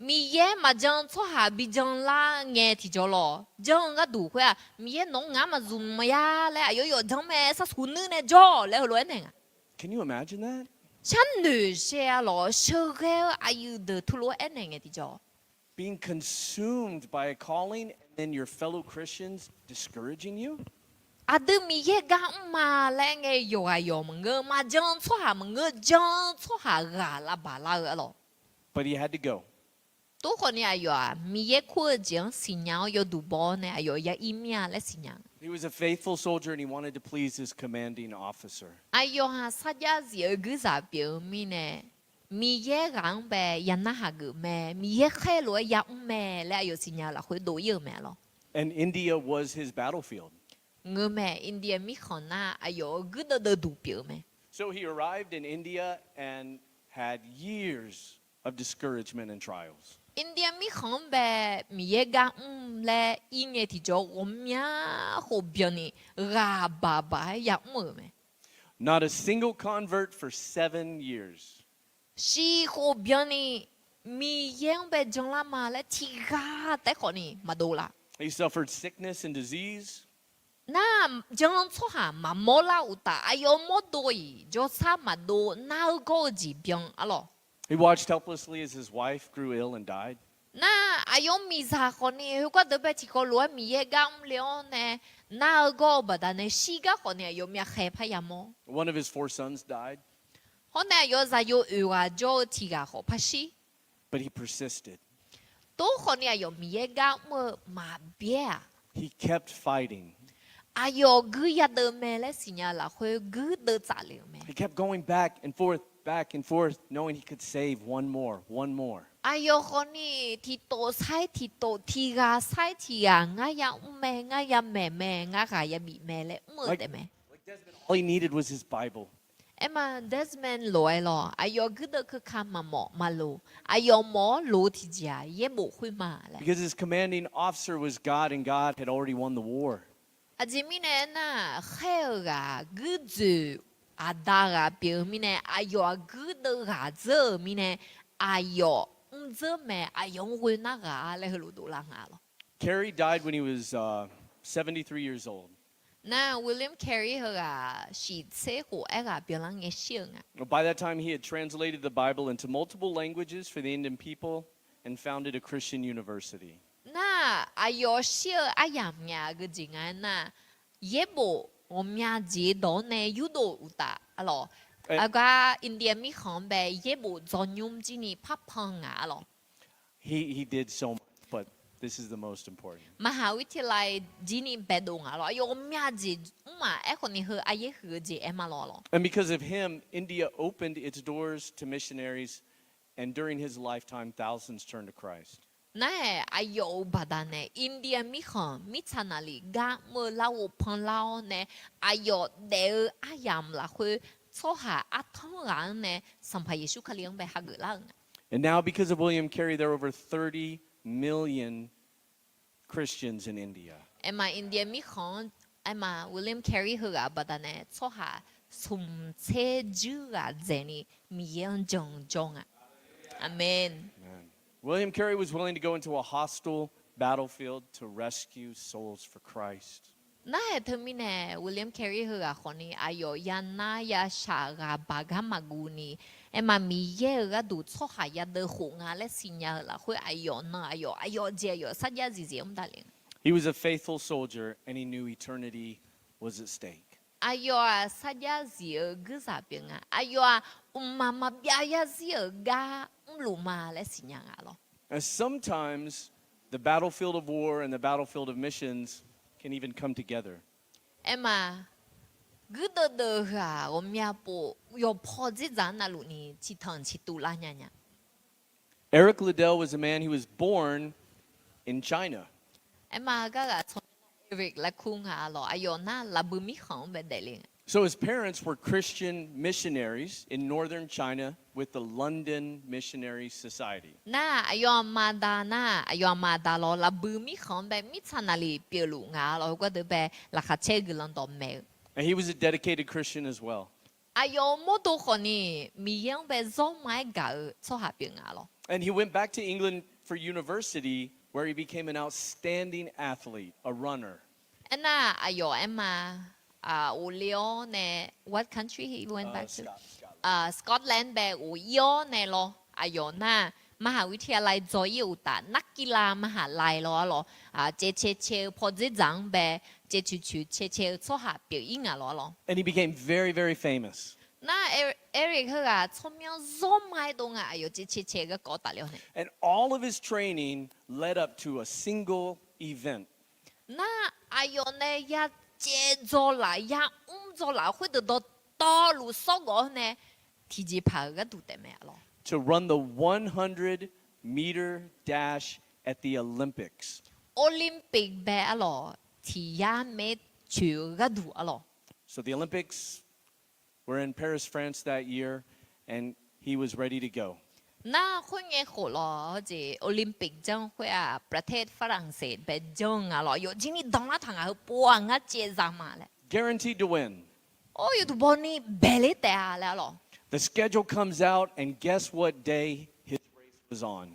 Miqyaer maqjan tsawrhaq bijan lar ngae tiqjawr lawr. Jan-eu gharduq khoer-aq, Miqyaer nawq-anr ngaq-anr maqzmq maqya laer aqyawf yawf janr mae, sharsuq nuir nae jawr laer heulof-aer aernaeq nga. Can you imagine that? Sharnoeq shae-a lawq, sheuqghae-eu aqyuif deuq teulof-aer aernaeq ngae tiqjawr. Being consumed by a calling and then your fellow Christians discouraging you? Aqdui Miqyaer gar mr ma laer ngae yawqghaq yawq maqngeur, maqjan tsawrhaq maqngeur, jan tsawrhaq ghaq lavbaq lar-eu arlawq. But he had to go. Tov khawfni aqyawf-aq Miqyaer kur-eu jeq-anr siqnya-awr yawduq baw-awr nae aqyawf ya ir mir-a laer siqnya. He was a faithful soldier and he wanted to please his commanding officer. Aqyawf-aq sarjax zif-eu guirzaq pyeuf-eu mirnae, Miqyaer ghaq-anr bae ya narhaq geuf mae, Miqyaer khaerlof-aer yamr mae laer aqyawf siqnya-eu lafkhoer dov ir-euq mae arlawq. And India was his battlefield. Ngeurmae, India mirkhanq nar aqyawf-euq guirdeuv deuvduq pyeuf-eu mae. So he arrived in India and had years of discouragement and trials. India mirkhanq-anr bae Miqyaer gar mr laer ir ngae tiqjawr ghawqmya khof byanni ghaq baq baq-aer yamr-euq mae. Not a single convert for seven years. Shiq khof byanni Miqyaer-anr bae janlar ma laer tiqghaq taef-aer khawfni maqdov la. He suffered sickness and disease. Nar, jan tsawrhaq maqmawr lar uqtaf aqyawf mawrdo-iq jawrsar maqdov nar-eu gawr-eu jeq byan arlawq. He watched helplessly as his wife grew ill and died. Nar, aqyawf miqzaq khawfni heugar deuq bae tiqkawv lof-aer Miqyaer gar mr le-awr nae nar-eu gawr-eu baqdanae shir gar khawfni aqyawf myavkhaeq parya mawr. One of his four sons died. Hawr nae aqyawf zaqyo oeq ghaq jawr-eu tiq ghaq khawf par shir. But he persisted. Tov khawfni aqyawf Miqyaer gar mr-eu maqbyaer-aq. He kept fighting. Aqyawf guir yadeuv mae laer siqnya lafkhoer guirdeuv tsaf le-euq mae. He kept going back and forth, back and forth, knowing he could save one more, one more. Aqyawf khawfni tiqtof sair tiqtof, tiq ghaq sair tiq ghaq ngar yamr mae, ngar yamaeq mae, ngar ghaq yabif mae laer mr-eu taef mae. All he needed was his Bible. Aerma Desmond lof-aer lawr, aqyawf guirdeuv keuka maqmawf maqloq, aqyawf mawf-awr loq-eu tiqjeq-aq yaerbof khoer ma laer. Because his commanding officer was God, and God had already won the war. Aqjeq mirnae aernar, khaer-eu ghaq guirdzoeq aqda ghaq pyeuf-eu mirnae, aqyawf-aq guirdeuv ghaq dzeur-euq mirnae, aqyawf mr dzeur mae, aqyawf-anr ghoe nar ghaq-a laer heulof dovlar nga lawr. Carey died when he was uh, seventy-three years old. Nar William Carey heughaq shiq tser khof-aer ghaq byanlar ngae shir-eu nga. By that time, he had translated the Bible into multiple languages for the Indian people and founded a Christian university. Nar aqyawf shir-eu aryamq ngae aqgeu jeq nga aernar, yaerbof ghawqmya jeq dawq-anr nae yurdov uqtaf arlawq, aqgar India mirkhanq-anr bae yaerbof dzawnymr jir ni parpan ngaq arlawq. He, he did so much, but this is the most important. มหาวิทยาลัย jir ni baedov ngaq lawr. Aqyawf ghawqmya jeq mrmaf aerkhawf ni heu aryaer huiq-eu jeq aer ma lawr lawr. And because of him, India opened its doors to missionaries, and during his lifetime, thousands turned to Christ. Nar-aq, aqyawf-euq baqdanae India mirkhanq mirtsaq naqlif gar mr-eu larghov panlar-awr nae, aqyawf daef-eu aryamq lafkhoer tsawrhaq artanr ghaq-anr nae Sanqpaq Yeqsur Kali-anr bae hageuf lar-euq nga. And now, because of William Carey, there are over thirty million Christians in India. Aerma India mirkhanq-anr, aerma William Carey heughaq baqdanae tsawrhaq smq tser juir ghaq dzaeqni Miqyaer-anr jan jawr nga. Aqmeq. Amen. William Carey was willing to go into a hostile battlefield to rescue souls for Christ. Nar-aq teumirnae William Carey heughaq khawfni aqyawf yanar yashaq ghaq baq gar maqguv ni, aerma Miqyaer-euq gharduq tsawrhaq yadeuv khof nga laer siqnya-eu lafkhoer aqyawf nan aqyawf aqyawf jeq aqyawf sarjax zifzif-anr mr davle nga. He was a faithful soldier and he knew eternity was at stake. Aqyawf-aq sarjax zif-eu guirzaq pyeuf nga. Aqyawf-aq mqmaq maqbyav yarzir-euq gar mrluf ma laer siqnya nga lawr. And sometimes the battlefield of war and the battlefield of missions can even come together. Aerma guirdeuv deuv ghaq ghawqmya pov yawqpaw dzerdzaq-anr navluf ni ciqtanq ciqtuv lar nya nya. Eric Liddell was a man who was born in China. Aerma garghaq tsawrmyanr Eric laer kur nga lawr, aqyawf nar lafbui mirkhanq-anr bae daefle nga. So his parents were Christian missionaries in northern China with the London Missionary Society. Nar aqyawf aqma da nar, aqyawf aqma da lawr lafbui mirkhanq-anr bae mirtsaq naqlif pyeufluf nga lawr, heugar deuq bae laqkhaq caer-eu guiqlanq dawqmaeq-eu. And he was a dedicated Christian as well. Aqyawf-euq mawrdo khawfni Miqyaer-anr bae zawr ma-aer gaq-eu tsawrhaq pyeuf nga lawr. And he went back to England for university, where he became an outstanding athlete, a runner. Aernar aqyawf aerma, ghofle-awr nae, what country he went back to? Scotland bae ghof-ir-awr nae lawr, aqyawf nar มหาวิทยาลัย dzaw-ir-eu uqtaf นักกีฬามหาลัย lawr arlawr, caev cae cae-eu paw dzerdzaq-anr bae caev coeq coeq cae cae-eu tsawrhaq pyeuf-ir nga lawr arlawr. And he became very, very famous. Nar Eric heughaq tsawrmyanr zawr ma-aer dov nga, aqyawf caev cae cae-eu garkawv tafle-awr nae. And all of his training led up to a single event. Nar aqyawf nae ya caev dzaw laf, ya mr dzaw laf khoerdeuq dawqtawvluf sawrgawv-awr nae tiqjeqpaq-euq gharduq taefmae arlawr. To run the one hundred meter dash at the Olympics. Olympic bae arlawr, tiq yar maer coeq-eu gharduq arlawr. So the Olympics were in Paris, France that year, and he was ready to go. Nar khoerngae khof lawr jeq Olympic janr khoer-aq, ประเทศฝรั่งเศส bae janr nga lawr, yawqjir ni danlar taq ngaq heu pov-aq ngar caev za ma laer. Guaranteed to win. Or yawduq baw ni baeqler taef-a laer arlawr. The schedule comes out, and guess what day his race was on?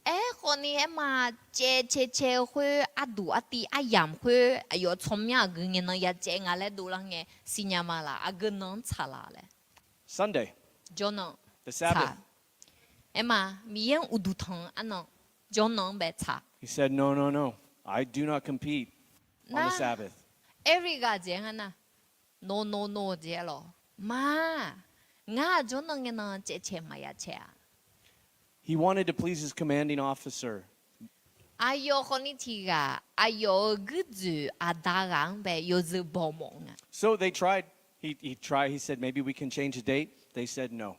Aerkhawfni aerma caev cae cae-eu khoer arduq artiv aryamq khoer aqyawf tsawrmyanr aqgeu ngae nan ya caev nga laer dovlar ngae siqnya ma laf, aqgeu nan-anr tsaq laf laer. Sunday. Jawrnan tsaq. Aerma Miqyaer-anr uqduq tanq-eu arnan jawrnan-anr bae tsaq. He said, No, no, no. I do not compete on the Sabbath. Eric ghaq jeq-aer nga nar, No, no, no jeq arlawr, ma, ngar jawrnan ngae nan caev cae maqya cae-a. He wanted to please his commanding officer. Aqyawf khawfni tiq ghaq aqyawf-euq guirdzoeq aqda ghaq-anr bae yawzeu baw mawf nga. So they tried. He, he tried. He said, Maybe we can change the date. They said no.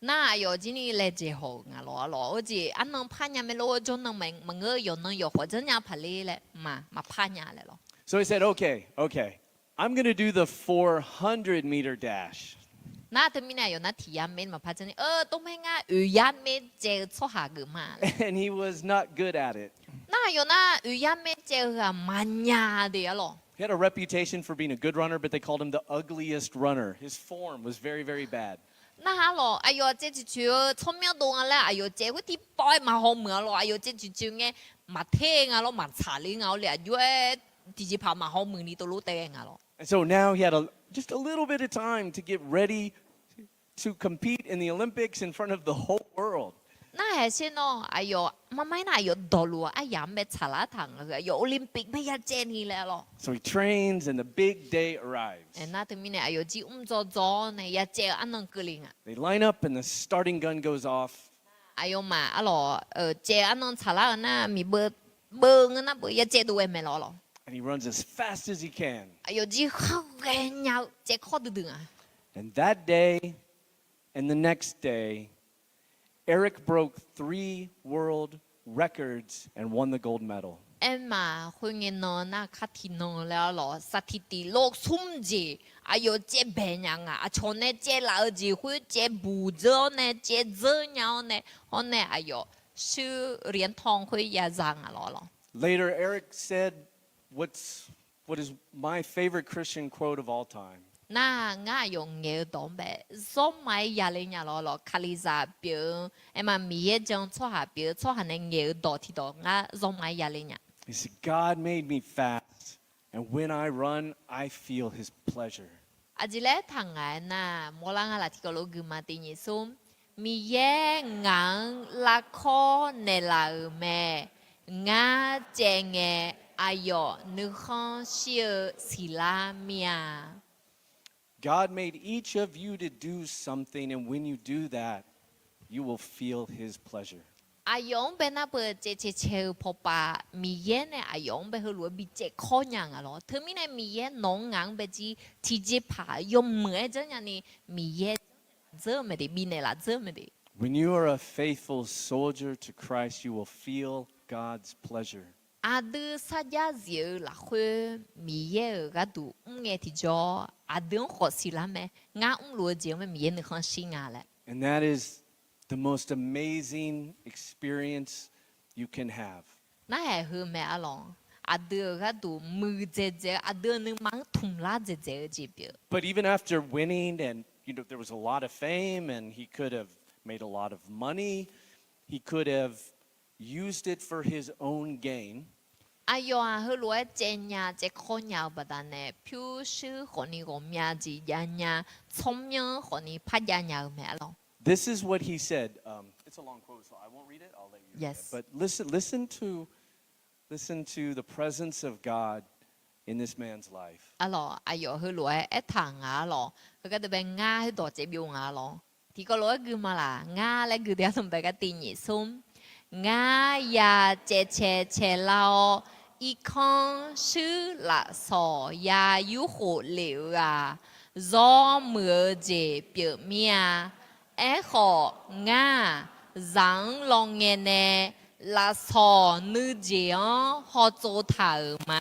Nar aqyawf jir ni laejae haw-euq nga lawr arlawr, heujeq arnan parnya maelor jawrnan maqngeur-eu yawqnan yawqkhawf janrnya paqler laer ma, maqpar nya laer lawr. So he said, Okay, okay. I'm gonna do the four hundred meter dash. Nar teumirnae aqyawf nar tiq yar maer maqpar janr ni, tov maer ngar oeq yar maer caev-eu tsawrhaq geuf ma. And he was not good at it. Nar aqyawf nar oeq yar maer caev-eu ghaq maqnya de arlawq. He had a reputation for being a good runner, but they called him the ugliest runner. His form was very, very bad. Nar arlawq, aqyawf caev tiqcoeq-eu tsawrmyanr dov nga laer aqyawf caev khoer tiqpawf-aer maqhaw muiq arlawq. Aqyawf caev tiqcoeq ngae maqter nga lawr, maqtsaq ler nga lawr le, aqjox-aer tiqjeqpaq maqhaw muiq ni tov lof taev ghae nga lawr. And so now he had a, just a little bit of time to get ready to compete in the Olympics in front of the whole world. Nar haeq sher nawr aqyawf marmar-ir nar aqyawf dawqluf aryamq-anr bae tsaqlar taq nga heu aqyawf Olympic bae yacaev ni laer arlawq. So he trains and the big day arrives. Nar teumirnae aqyawf jir mr dzaw dzaw-awr nae yacaev-eu arnan keuvle nga. They line up and the starting gun goes off. Aqyawfmaf arlawq, caev-eu arnan tsaqlar-eu nar miqbeu beu ngeur nar beu yacaev dov ghae mae lawr lawq. And he runs as fast as he can. Aqyawf jir khar ghaenya-eu caev kawr duidui nga. And that day and the next day, Eric broke three world records and won the gold medal. Aermaf khoerngae nan nar kar tiqnan laer arlawq, saqtiqtiq lor smr jeq aqyawf caev bae nya nga. Aqcawq nae caev laf-eu jeq khoer caev buq dzeur-awr nae caev dzeur nya-awr nae, hawr nae aqyawf shuir เหรียญทอง khoer ya za nga lawr lawq. Later, Eric said, what is my favorite Christian quote of all time? Nar ngar aqyawf ngaeq-eu dawq-anr bae zawrma-aer yale nya lawr lawq. Kalizaq pyeuf-eu, aermaf Miqyaer jan tsawrhaq pyeuf-eu tsawrhaq nae ngaeq-eu dawq tiqdawq ngar zawrma-aer yale nya. He said, God made me fast, and when I run, I feel his pleasure. Aqjeq laer taq ngaq-aer nar, mawrlar nga laf tiqkawv lof guima tiq nyiq smr, Miqyaer ngaq-anr larkawr naeqlaf-euq mae. Ngar caev ngae, aqyawf nuikhanr shir-eu siqlar mir-a. God made each of you to do something, and when you do that, you will feel his pleasure. Aqyawf-anr bae nar beu caevcae cae-eu pawpav Miqyaer nae aqyawf-anr bae heulof-aer bi caevkawr nya nga lawr. Teumirnae Miqyaer nawq-anr ngaq-anr bae jir tiqjeqpaq yawmuiq-aer janrnya ni Miqyaer dzeur-eu mae de, bifnaeq laf dzeur-eu mae de. When you are a faithful soldier to Christ, you will feel God's pleasure. Aqdui sarjax zif-eu lafkhoer Miqyaer-euq gharduq mr ngae tiqjawr, aqdui-anr khawf siqlar mae. Ngar mrluf-eu jeq-anr mae Miqyaer nuikhanr shir nga laer. And that is the most amazing experience you can have. Narhaq heu mae arlawq, aqdui-euq gharduq muiqdzaeq dzaeq-eu, aqdui-euq nuima-anr tmqlar dzaeqdzaeq-eu jeq pyeuf. But even after winning, and you know, there was a lot of fame, and he could have made a lot of money, he could have used it for his own gain. Aqyawf-aq heulof-aer caev nya caev kawr nya-eu baqdanae pyurshuir khawfni ghawqmya jeq jav nya, tsawrmyanr khawfni par jav nya-eu mae arlawq. This is what he said. Um, it's a long quote, so I won't read it. I'll let you read it. But listen, listen to, listen to the presence of God in this man's life. Arlawq, aqyawf heulof-aer aertaq nga arlawq. Heugar deuq bae ngar heudawq caev byov nga arlawq. Tiqkawv lof-aer gui ma laq, ngar laer gui de arlawq, bae gar tiq nyiq smr. Ngar ya caevcae caelar-awr, irkanr shuir lafsawq ya yurkhof lef-eu-aq, zawr muiq-eu jeq pyeuf mir-a. Aerkhawf, ngar-aq, zaq-anr lawngae nae lafsawq nuijeq-anr hawtsov taq-euq ma.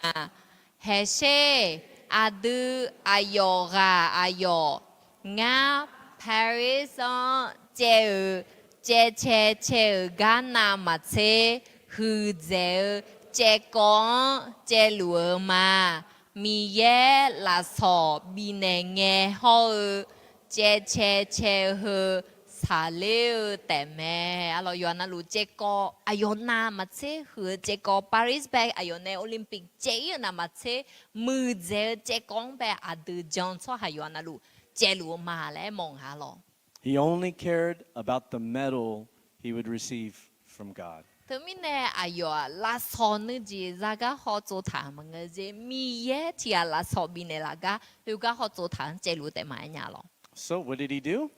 Haeqsher, aqdui aqyawf ghaq aqyawf, ngar Paris-anr caev-eu caevcae cae-euq gar navmaqtser huiqdzaeq-eu caevkawv-anr caevluf-eu ma. Miqyaer lafsawq bifnaeq ngae hawr-eu caevcae cae-eu heu saqler-eu taefmae. Arlawq, yawqha navluf caevkawv aqyawf navmaqtser huiq-eu caevkawv, Paris bae aqyawf nae Olympic caev-ir-eu navmaqtser muiqdzaeq-eu caevkawv-anr bae aqdui jan tsawrhaq yawqha navluf caevluf-eu ma laer aermawf nga lawq. He only cared about the medal he would receive from God. Teumirnae aqyawf-aq lafsawq nuijeq zagar hawtsov taq-euq maqngeur jeq, Miqyaer tiq ghaq lafsawq bifnaeq laf gar khoergar hawtsov taq-anr caevluf-eu taef maqaer nya lawq. So what did he do?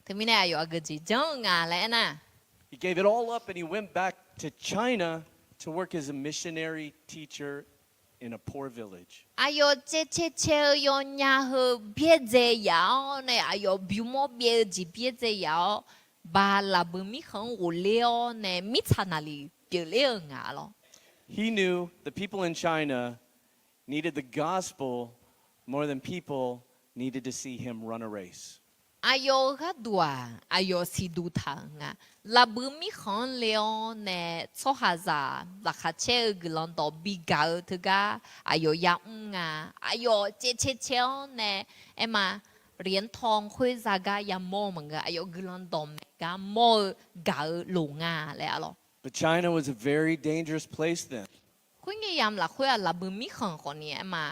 Teumirnae aqyawf aqgeu jeq janr-eu nga laer aernar, he gave it all up and he went back to China to work as a missionary teacher in a poor village. Aqyawf caevcae cae-eu yawnya heu byaerdzae yaf-awr nae, aqyawf bymawr byaev-eu jeq byaerdzae yaf-awr, baq lafbui mirkhanq-anr ghofler-awr nae, mirtsaq naqliq pyeufler-eu nga lawq. He knew the people in China needed the gospel more than people needed to see him run a race. Aqyawf-euq gharduq-aq, aqyawf siqduq taq-euq nga. Lafbui mirkhanq-anr le-awr nae tsawrhaqzaq laqkhaq caer-eu guiqlanq dawq bigaq-eu teugar aqyawf yamr nga. Aqyawf caevcae cae-awr nae, aer ma, เหรียญทอง khoer zagar yamawr-eu maqngeur, aqyawf guiqlanq dawqmaeq gar mawr-eu gaq-eu loq nga laer arlawq. But China was a very dangerous place then. Khoerngae yamq lafkhoer-aq, lafbui mirkhanq khawfni aer ma,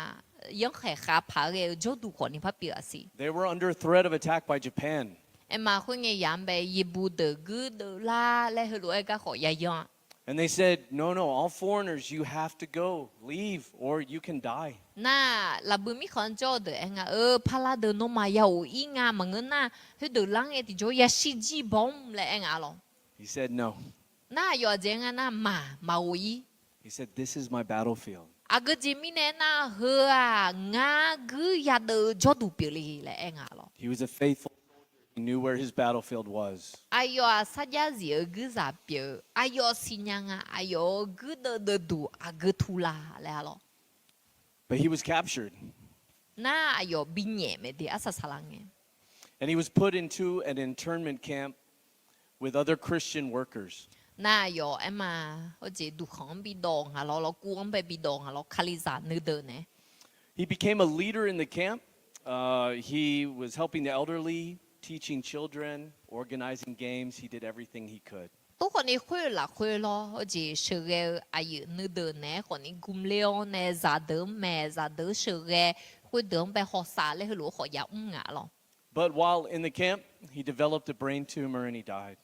yanrkhaeq khavpaq-aer ghae-eu jawrduq khawfni par pyeuf-aq siq. They were under threat of attack by Japan. Aer ma, khoerngae yamq-anr bae yeqbuq deuq guirdeuv lar laer heulof-aer garkhawf yayan-a. And they said, no, no, all foreigners, you have to go, leave, or you can die. Nar, lafbui mirkhanq-anr jawr-eu deuq aer nga, Eu, parlar deuq nawmaf ya ghof-ir nga, maqngeur nar, khoerdeuq lar ngae tiqjawr yashir jir baw-mr laer aer nga arlawq. He said, no. Nar, aqyawf aqjeq aer nga nar, maq, maq ghof-ir. He said, this is my battlefield. Aqgeu jeq mirnae aernar, heu-aq ngar guir yadeuv-eu jawrduq pyeufle laer aer nga arlawq. He was a faithful soldier. He knew where his battlefield was. Aqyawf-aq sarjax zif-eu guirzaq pyeuf-eu, aqyawf siqnya nga, aqyawf-euq guirdeuv deuvduq aqgeu tu la laer arlawq. But he was captured. Nar, aqyawf binyaef maeq de arsaq saqlaq ngae. And he was put into an internment camp with other Christian workers. Nar, aqyawf aer ma, hawjeq duqkhanq-anr bidawv nga lawr, lawrkuv-anr bae bidawv nga lawr, Kalizaq nuideuq nae. He became a leader in the camp. Uh, he was helping the elderly, teaching children, organizing games. He did everything he could. Tov khawfni khoer-euq lafkhoer lawr, hawjeq sheuqghae-eu aqyuif nuideuq naeq-aer khawfni gmqler-awr nae zaqdeuq-anr maeq, zaqdeuq-anr sheuqghae, khoerdeuq-anr bae hawsav laer heulof-aer khawf yamr nga lawr. But while in the camp, he developed a brain tumor and he died.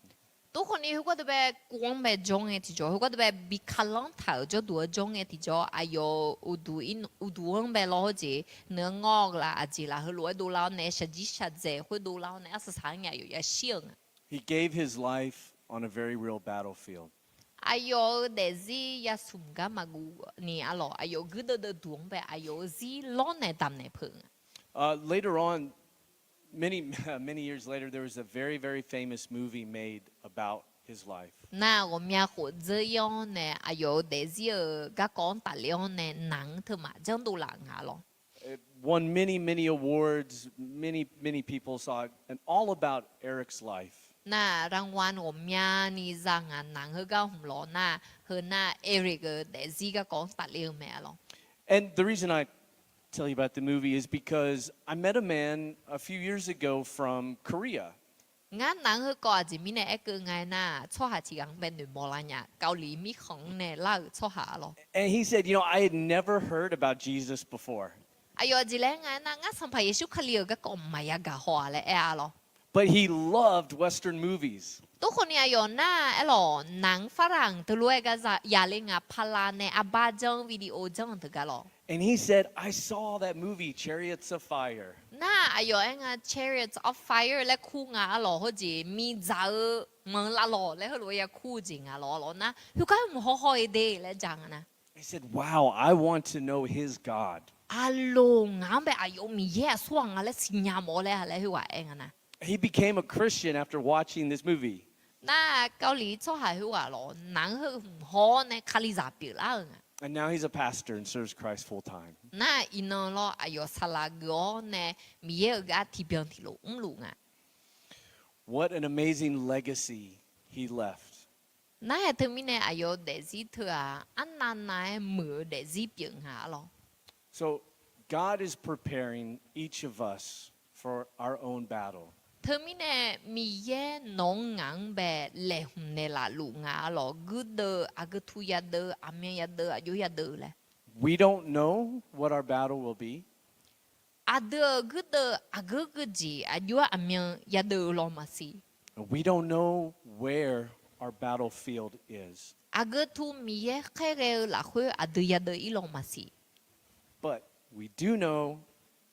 Tov khawfni heugar deuq bae kuv-anr bae jawr ngae tiqjawr, heugar deuq bae bi kalanr taq-euq jawrduq-anr jawr ngae tiqjawr, aqyawf uqduq-anr bae lawr hawjeq, nuianr ngawr-eu laf aqjeq laf heulof-aer dovlar-awr nae shaqjir shaqdzaeq khoer dovlar-awr nae arsaq saq-aer ngae aqyawf yashir-euq nga. He gave his life on a very real battlefield. Aqyawf-euq daefzir yasmq gar maqguv ni arlawq, aqyawf guirdeuv deuvduq-anr bae aqyawf-euq zir lawrnaeq damqnaeq peuq nga. Uh, later on, many, many years later, there was a very, very famous movie made about his life. Nar, ghawqmya khof dzeur-ir-awr nae aqyawf-euq daefzir-euq garkawv-anr tafler-awr nae naq-anr teumaq janrdov laf nga lawr. It won many, many awards. Many, many people saw it, and all about Eric's life. Nar, รางวัล ghawqmyani za ngaq naq-anr heugar hmq lawr nar, heu nar Eric-euq daefzir garkawv-anr tafler-eu mae arlawq. And the reason I tell you about the movie is because I met a man a few years ago from Korea. Ngar naq-anr heukawv aqjeq mirnae aerkeuv nga aernar, tsawrhaq tiq ghaq-anr bae noeqmawf lar nya, Kavliq mirkhanq-anr nae lar-euq tsawrhaq arlawq. And he said, you know, I had never heard about Jesus before. Aqyawf aqjeq laer nga aernar, ngar Sanqpaq Yeqsur Kali-euq garkawv maqya gaq haw-a laer aer-a lawr. But he loved Western movies. Tov khawfni aqyawf nar aerlawq, naq-anr ฝรั่ง teulof-aer gar ya le nga, pala nae arbar janr video janr-eu teugar lawr. And he said, I saw that movie, Chariots of Fire. Nar, aqyawf aer nga Chariots of Fire laer kur nga arlawq, hawjeq miqdzaq-eu manq lavlawq laer heulof-aer ya kur-eu jeq nga lawr lawr nar, heugar mq hawhaw-e de laer ja nga nar. He said, wow, I want to know his God. Aqloq, ngaq-anr bae aqyawf-euq Miqyaer aqsurghaq nga laer siqnya mawf-awr laer laer heughaq aer nga nar. He became a Christian after watching this movie. Nar, Kavliq tsawrhaq heughaq lawr naq-anr heu mq haw-awr nae Kalizaq pyeuflar-euq nga. And now he's a pastor and serves Christ full time. Nar, iqnan lawr aqyawf saqlaq geuf-awr nae Miqyaer-euq gar tiqbyan tiqlof mrluf nga. What an amazing legacy he left. Nar-aer teumirnae aqyawf-eu daefzir teu-aq, arnavnav-aer muiq-eu daefzir pyeuf nga arlawq. So, God is preparing each of us for our own battle. Teumirnae Miqyaer nawq-anr ngaq-anr bae laeqhmq naeqlaf luf nga arlawq, guirdeuv, aqgeu tu yadeuv, aqmyan yadeuv, aqjox yadeuv laer. We don't know what our battle will be. Aqdui-euq guirdeuv aqgeu geujeq aqjox-aer aqmyan yadeuv-eu law maqsiq. We don't know where our battlefield is. Aqgeu tu Miqyaer khaerghae-eu lafkhoer aqdui yadeuv-ir law maqsiq. But we do know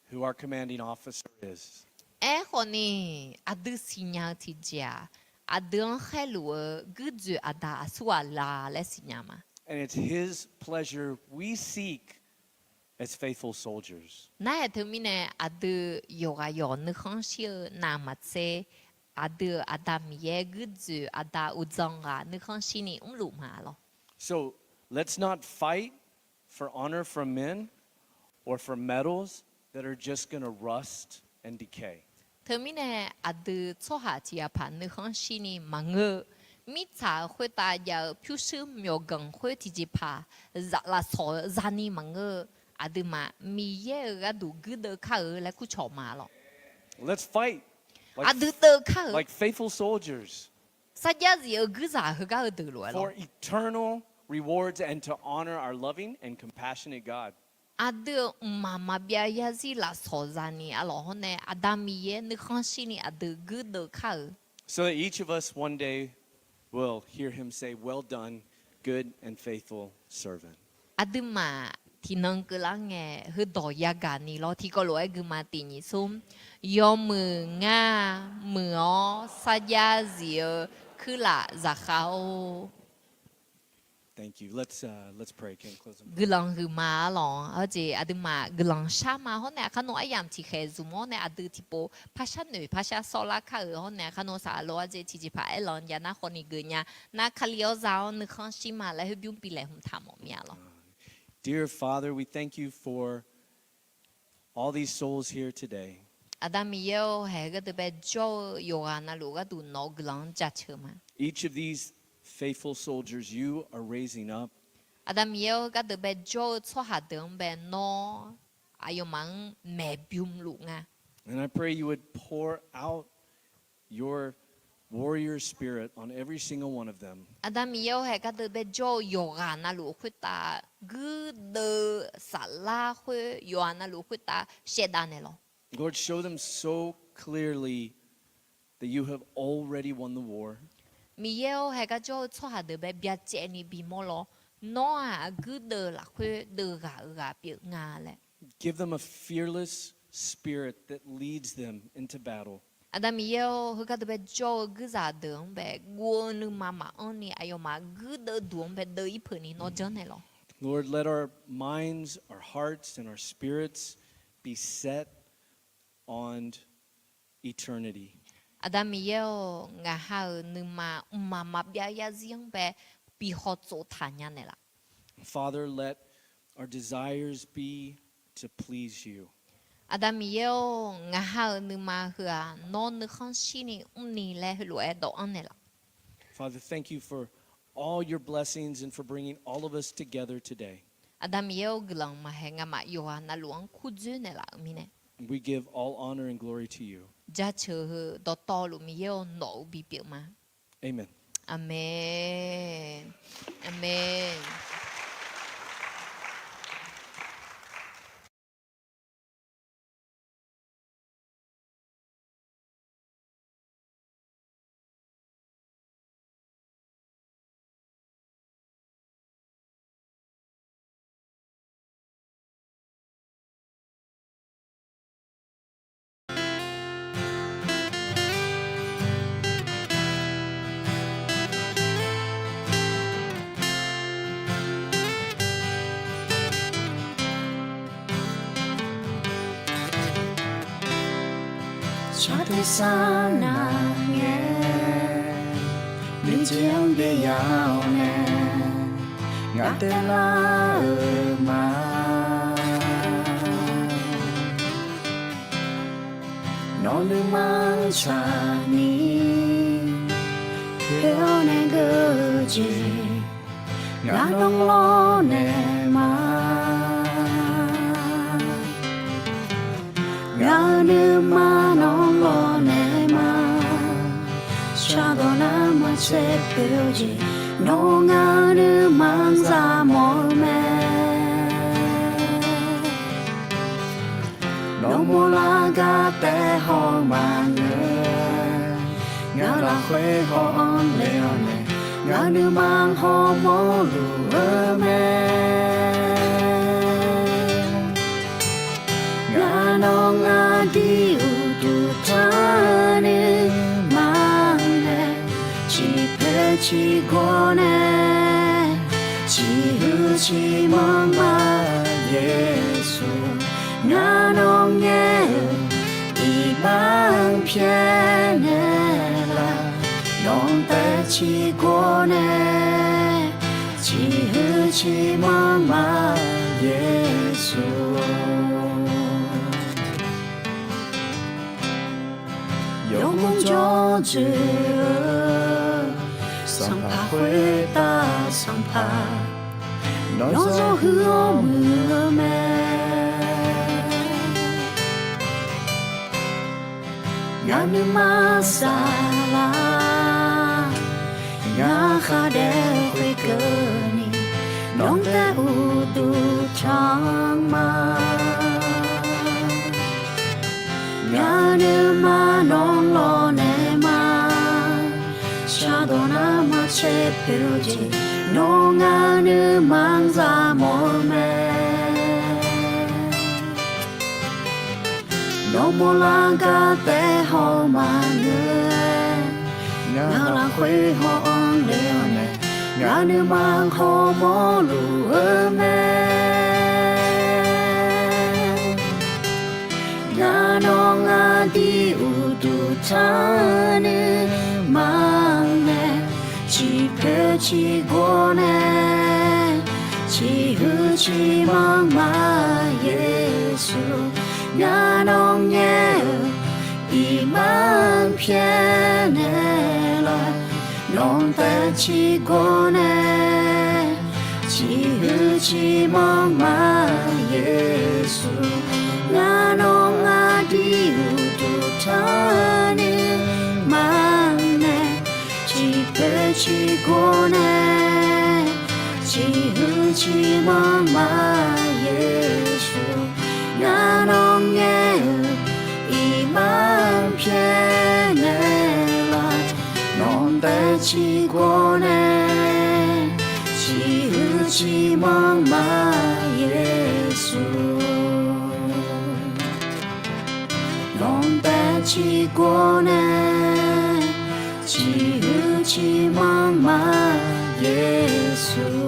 who our commanding officer is. Aerkhawf ni, aqdui siqnya-eu tiqjeq-aq, aqdui-anr khaerluf-eu guirdzoeq aqda aqsurghaq la laer siqnya ma. And it's his pleasure we seek as faithful soldiers. Nar-aer teumirnae aqdui yawqghaq yawq nuikhanr shir-eu navmaqtser, aqdui-euq Aqda Miqyaer guirdzoeq aqda uqdzan ghaq nuikhanr shirni mrluf ma lawr. So, let's not fight for honor from men or for medals that are just gonna rust and decay. Teumirnae aqdui tsawrhaq tiq ghaq paq nuikhanr shirni maqngeur-eu, mirtsaq-euq khoertav jav-eu pyurshuir myawqganq khoer tiqjeqpaq lafsawq zani maqngeur-eu, aqduimaf Miqyaer-euq gharduq guirdeuv kar-euq laer kurcawq ma lawq. Let's fight like, aqdui deuv kar-euq like faithful soldiers sarjax zif-eu guirzaq heugar-eu deuq lof-aer lawr. For eternal rewards and to honor our loving and compassionate God. Aqdui-euq mqmaq maqbyav yarzir lafsawq zani arlawq hawr nae Aqda Miqyaer nuikhanr shirni aqdui guirdeuv kar-euq. So that each of us one day will hear him say, "Well done, good and faithful servant." Aqduimaf tiqnan keuvlar ngae heudawq yagaq ni lawr. Tiqkawv lof-aer guima tiq nyiq smr, yawmuiq ngar muiq-awr sarjax zif-eu kuirlaf zaqkhav-or. Thank you. Let's, uh, let's pray. Can you close them? Guiqlanq huiqma arlawq. Hawjeq aqduimaf guiqlanq sharma hawr nae aqkar nawr aryamq tiqkhaeq zmq-awr nae aqdui tiqpov parshar noeq parshar sawrlar kar-euq hawr nae aqkar nawr saqlaq lof-aer jeq tiqjeqpaq aerlanq jav nar khawni geuf nya. Nar Kali-awr za-awr nuikhanr shirma laer khoer bymr bilaeq hmq taq mawf mir-a lawq. Dear Father, we thank you for all these souls here today. Aqda Miqyaer-or, haeq gharduq bae jawr-eu yawqghaq navluf gharduq nawq-eu guiqlanq-anr jaceuq ma. Each of these faithful soldiers you are raising up. Aqda Miqyaer-or, gharduq bae jawr-eu tsawrhaq deuq-anr bae nawr aqyawfmaf-anr maeqbymr luf nga. And I pray you would pour out your warrior spirit on every single one of them. Aqda Miqyaer-or, haeq gharduq bae jawr-eu yawqghaq navluf khoertav guirdeuv saflar khoer yawqghaq navluf khoertav shaevdav naeq lawq. Lord, show them so clearly that you have already won the war. Miqyaer-or, haeq gar jawr-eu tsawrhaq deuq bae byacaevni bimawr lawr, nawr-aq guirdeuv lafkhoer deuv ghaq-eu ghaq pyeuf nga laer. Give them a fearless spirit that leads them into battle. Aqda Miqyaer-or, heugar deuq bae jawr-eu guirzaq deuq-anr bae guv-eu nuima maqanr ni aqyawfmaf guirdeuv duq-anr bae deuv-ir peuq ni nawr janrnaeq lawq. Lord, let our minds, our hearts, and our spirits be set on eternity. Aqda Miqyaer-or, ngaq ha-euq nuima mqmaq maqbyav yarzir-anr bae bi hawtsov taq nya naeqlaf. Father, let our desires be to please you. Aqda Miqyaer-or, ngaq ha-euq nuima heu-aq nawr nuikhanr shirni mrni laer heulof-aer dawv-anr naeqlaf. Father, thank you for all your blessings and for bringing all of us together today. Aqda Miqyaer-or, guiqlanq maqhaeq ngamaf yawqghaq navluf-anr kurdzoer naeqlaf-euq mirnae. We give all honor and glory to you. Jaceuq heu dawqtawvluf Miqyaer-or, nawq-euq bipyeuf ma. Amen. Aqmeq. Aqmeq. Saqteq sar nar ngae, miqjeq-anr byaeq ya-awr nae, ngaq taev lar-euq ma. Nawr nuima-anr tsaqni, poer-awr nae geur-eu jeq, ngaq nawr lawrnaeq ma. Ngaq-euq nuima nawr lawrnaeq ma. Shardawq nar maqtser poer-eu jeq, nawr ngaq-euq nuima-anr za mawf-eu mae. Nawr mawrlar gar taef haw maqngeur, ngaq lafkhoer haw-anr le-awr nae, ngaq nuima hawmawr luf-eu mae. Ngaq nawr ngaq dui uqduq taq nuima nae, ciqpoer ciqgawr nae, ciqhuiq ciqmanr ma Yeqsur. Ngaq nawq ngaer-euq iqbax-anr pyaeqnaeq laf, nawq taev ciqgawr nae, ciqhuiq ciqmanr ma Yeqsur. jawr dzoeq-eu, Sanqpaq khoertav Sanqpaq, nawr zanrhuiq-awr muiq-eu mae. Ngaq nuima saflar, ngaq khardaef khoerkeuvni, nawq taef uqduq tanq ma. Ngaq nuima nawq lawq naeq ma. Shardawq nar maqtser poeq-eu jeq, nawr ngaq nuima-anr zaqmawf-eu mae. Nawmaf lar gar taef haw maqngeur-aer, ngaq lafkhoer haw-anr le-awr nae, ngaq nuima hawmawr luf-eu mae. Ngaq nawq ngaq dir uqduq tanq nuima mae, ciqpoeq ciqgawr nae, ciqhuiq ciqmanq ma Yeqsur. Ngaq nawq ngaeq-eu iqbax pyaeqnaeq laf, nawq taef ciqgawr nae, ciqhuiq ciqmanq ma Yeqsur. Ngaq nawq ngaq dir uqduq tanq nuima mae, ciqpoeq ciqgawr nae, ciqhuiq ciqmanq ma Yeqsur. Ngaq nawq ngaeq-eu iqbax pyaeqnaeq laf, nawq taef ciqgawr nae, ciqhuiq ciqmanq ma Yeqsur. Nawq taef ciqgawr nae, ciqhuiq ciqmanq ma Yeqsur.